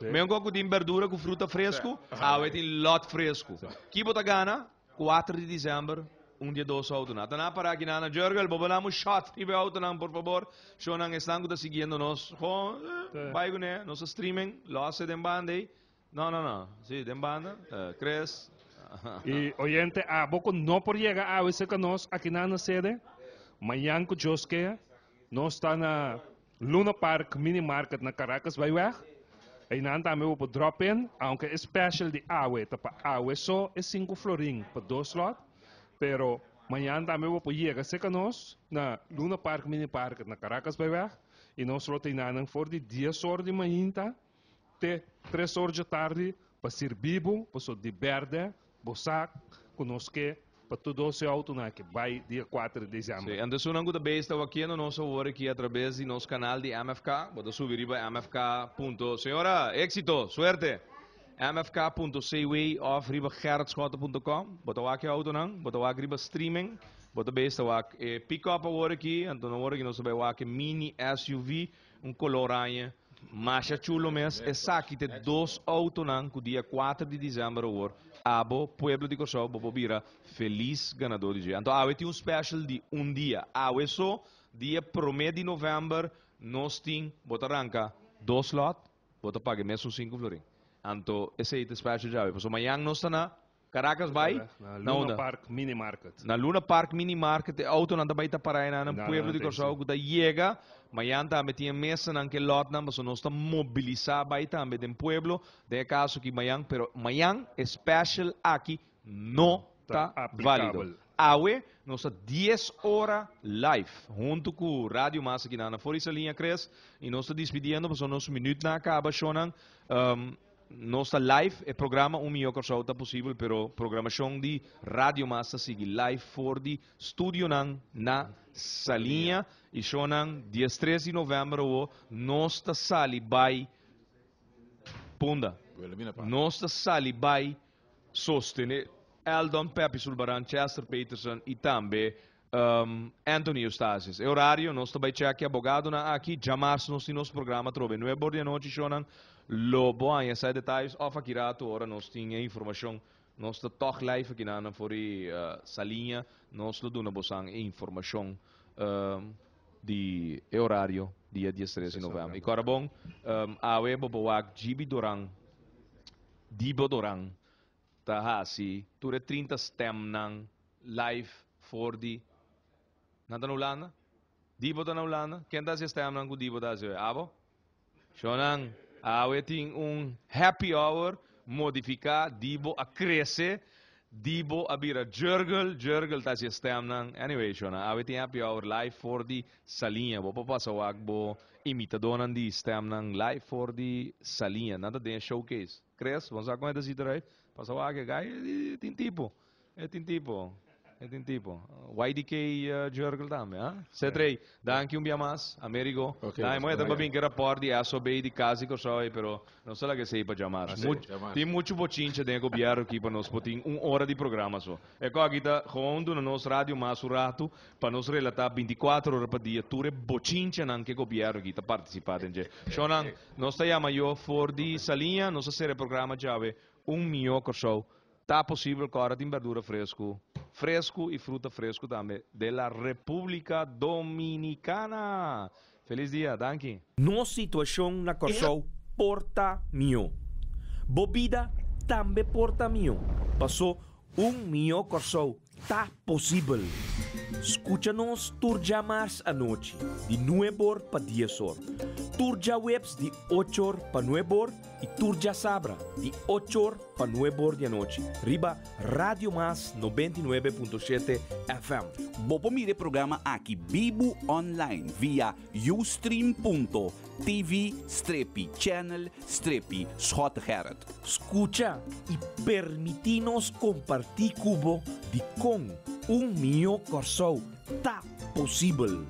Meun ku tin berdura ku fruta fresku, awe tin lòt fresku. Ki bo ta gana? Kuater di december, un di e dos autonan. Ta nan a para kinan na Jurgel, bo bo dam un shot riba e autonan por fabor. Shownan esnan ku ta siguiendo nos, ho, bai kuné, nos ta streaming, lòs e den banda ei. No, no, no. Sí, den banda. Chris. Y oyente, abo cu no por yega awe cerca nos aki na na sede, mañan cu Dios ke, nos ta na Luna Park Mini Market na Caracas Byweg. Eynan tambe bo por drop in, aunke e special di awe ta pa awe so e sinku florin pa dos lot, pero mañan tambe bo por yega cerca nos na Luna Park Mini Market na Caracas Byweg y nos lo ta eynan for di dies or di mainta te tres or dje tardi pa sirbi bo, paso di berde bo sa ku nos ke pa tur dos e outonan aki bai dia kuater di desèmber. Sí, anto esunnan ku ta bes ta wakiendo nos awor aki atrabes di nos kanal di MFK, bo ta subi riba mfk punto, señora, éxito, suerte! Mfk punto cw òf riba gerritschotten punto com, bo ta wak e outonan, bo ta wak riba streaming, bo ta bes ta wak e pick-up awor aki, anto awor aki nos ta bai wak e mini SUV, Un color oranje masha chulo mes. Esaki ta e dos autonan cu dia kuater di december awor abo, pueblo di Corsou, bo por bira feliz ganador di dje. Anto awe tin un special di un dia. Awe so, dia prome di november, nos tin, bo ta ranca dos lot, bo ta paga e mesun sinku florin. Anto esey ta e special djawe. Pasobra mañan nos ta na Caracas bai Na na Luna unda? Park Mini Market. Na Luna Park Mini Market e autonan ta bai ta para einan Na pueblo di nan Kòrsou sí. ku ta yega. Mañan tambe tin e mesanan ku e lòtnan pasobra nos ta mobilisá bai tambe den pueblo den e kaso ki mañan pero mañan e special aki no Ta ta válido. aplikabel. Awe Nos ta 10 ora live huntu ku Radio Mas aki na for di Saliña Chris i nos ta dispidiendo pasobra nos minütnan a kaba shownan. Nos ta live, e programa Un Mihó Kòrsou ta posibel pero programashon di Radio Mas ta sigui live for di studionan na Saliña i shownan 13 di novèmber awo nos ta sali bai Punda. Nos ta sali bai sostené Eldon Peppy Sulbaran, Chester Peterson i tambe Anthony Eustatius. E orario nos ta bai chèk e abogadonan aki. Djamars nos tin nos programa atrobe nuebe or di anochi shownan. Lo bo haña sa e detayes òf aki ratu ora nos tin e informashon. Nos ta tòg live aki nan for di Saliña. Nos lo duna bosan e informashon di e orario dia 13 di novèmber. I kòrda bon, awe bo por wak Gibi Doran, Dibo Doran ta hasi tur e 30 stemnan live for di Nan ta na Hulanda? Dibo ta na Hulanda? Ken ta hasi e stemnan ku Dibo ta hasi hoy? Abo? Shownan, awe tin un happy hour modifiká, Dibo a krese, Dibo a bira Jurgel, Jurgel ta hasi e stemnan. Anyway, shownan, awe tin happy hour live for di Saliña. Bo por pasa wak bo imitadónan di stemnan live for di Saliña. Nan ta den e showcase. Chris, bo sa kon e ta sita right? Pasa wak e guy e tin tipo. E tin tipo. E tin tipo. YDK Jurgel tambe, ha? Cetrey, danki un bia mas. Amerigo. Ok, Dai, moe danki. ta bin ke rapport di SOB di Cas di Kòrsou ei, pero nos ta laga esei pa djamars. Ah, sí, djamars. Tin muchu bochincha den e gobièrnu aki pa nos por tin un ora di programa so. E kò aki ta gewoon duna nos radio mas un ratu pa nos relatá 24 ora pa dia tur e bochinchanan ke gobièrnu aki ta partisipá den dje. Shownan, nos ta yama yo for di Saliña, nos a sera e programa djawe Un Mihó Kòrsou. Ta posibel ku ora tin berdura fresku, fresku i fruta fresku tambe de la República Dominicana. Felis dia, danki. Nos situashon na Kòrsou por ta mihó. Bo bida tambe por ta mihó, pasó un mihó Kòrsou ta posibel. Skucha nos tur djamars anochi di nuebor pa diesor, tur djaweps di ochor pa nuebor i tur djasabra di ochor pa nuebor di anochi riba Radio Mas 99.7 FM. Bo por mira e programa aki bibu online via ustream.tv strepi channel strepi Schottegerrit. Skucha i permití nos kompartí ku bo dikon un mihó Kòrsou ta posibel.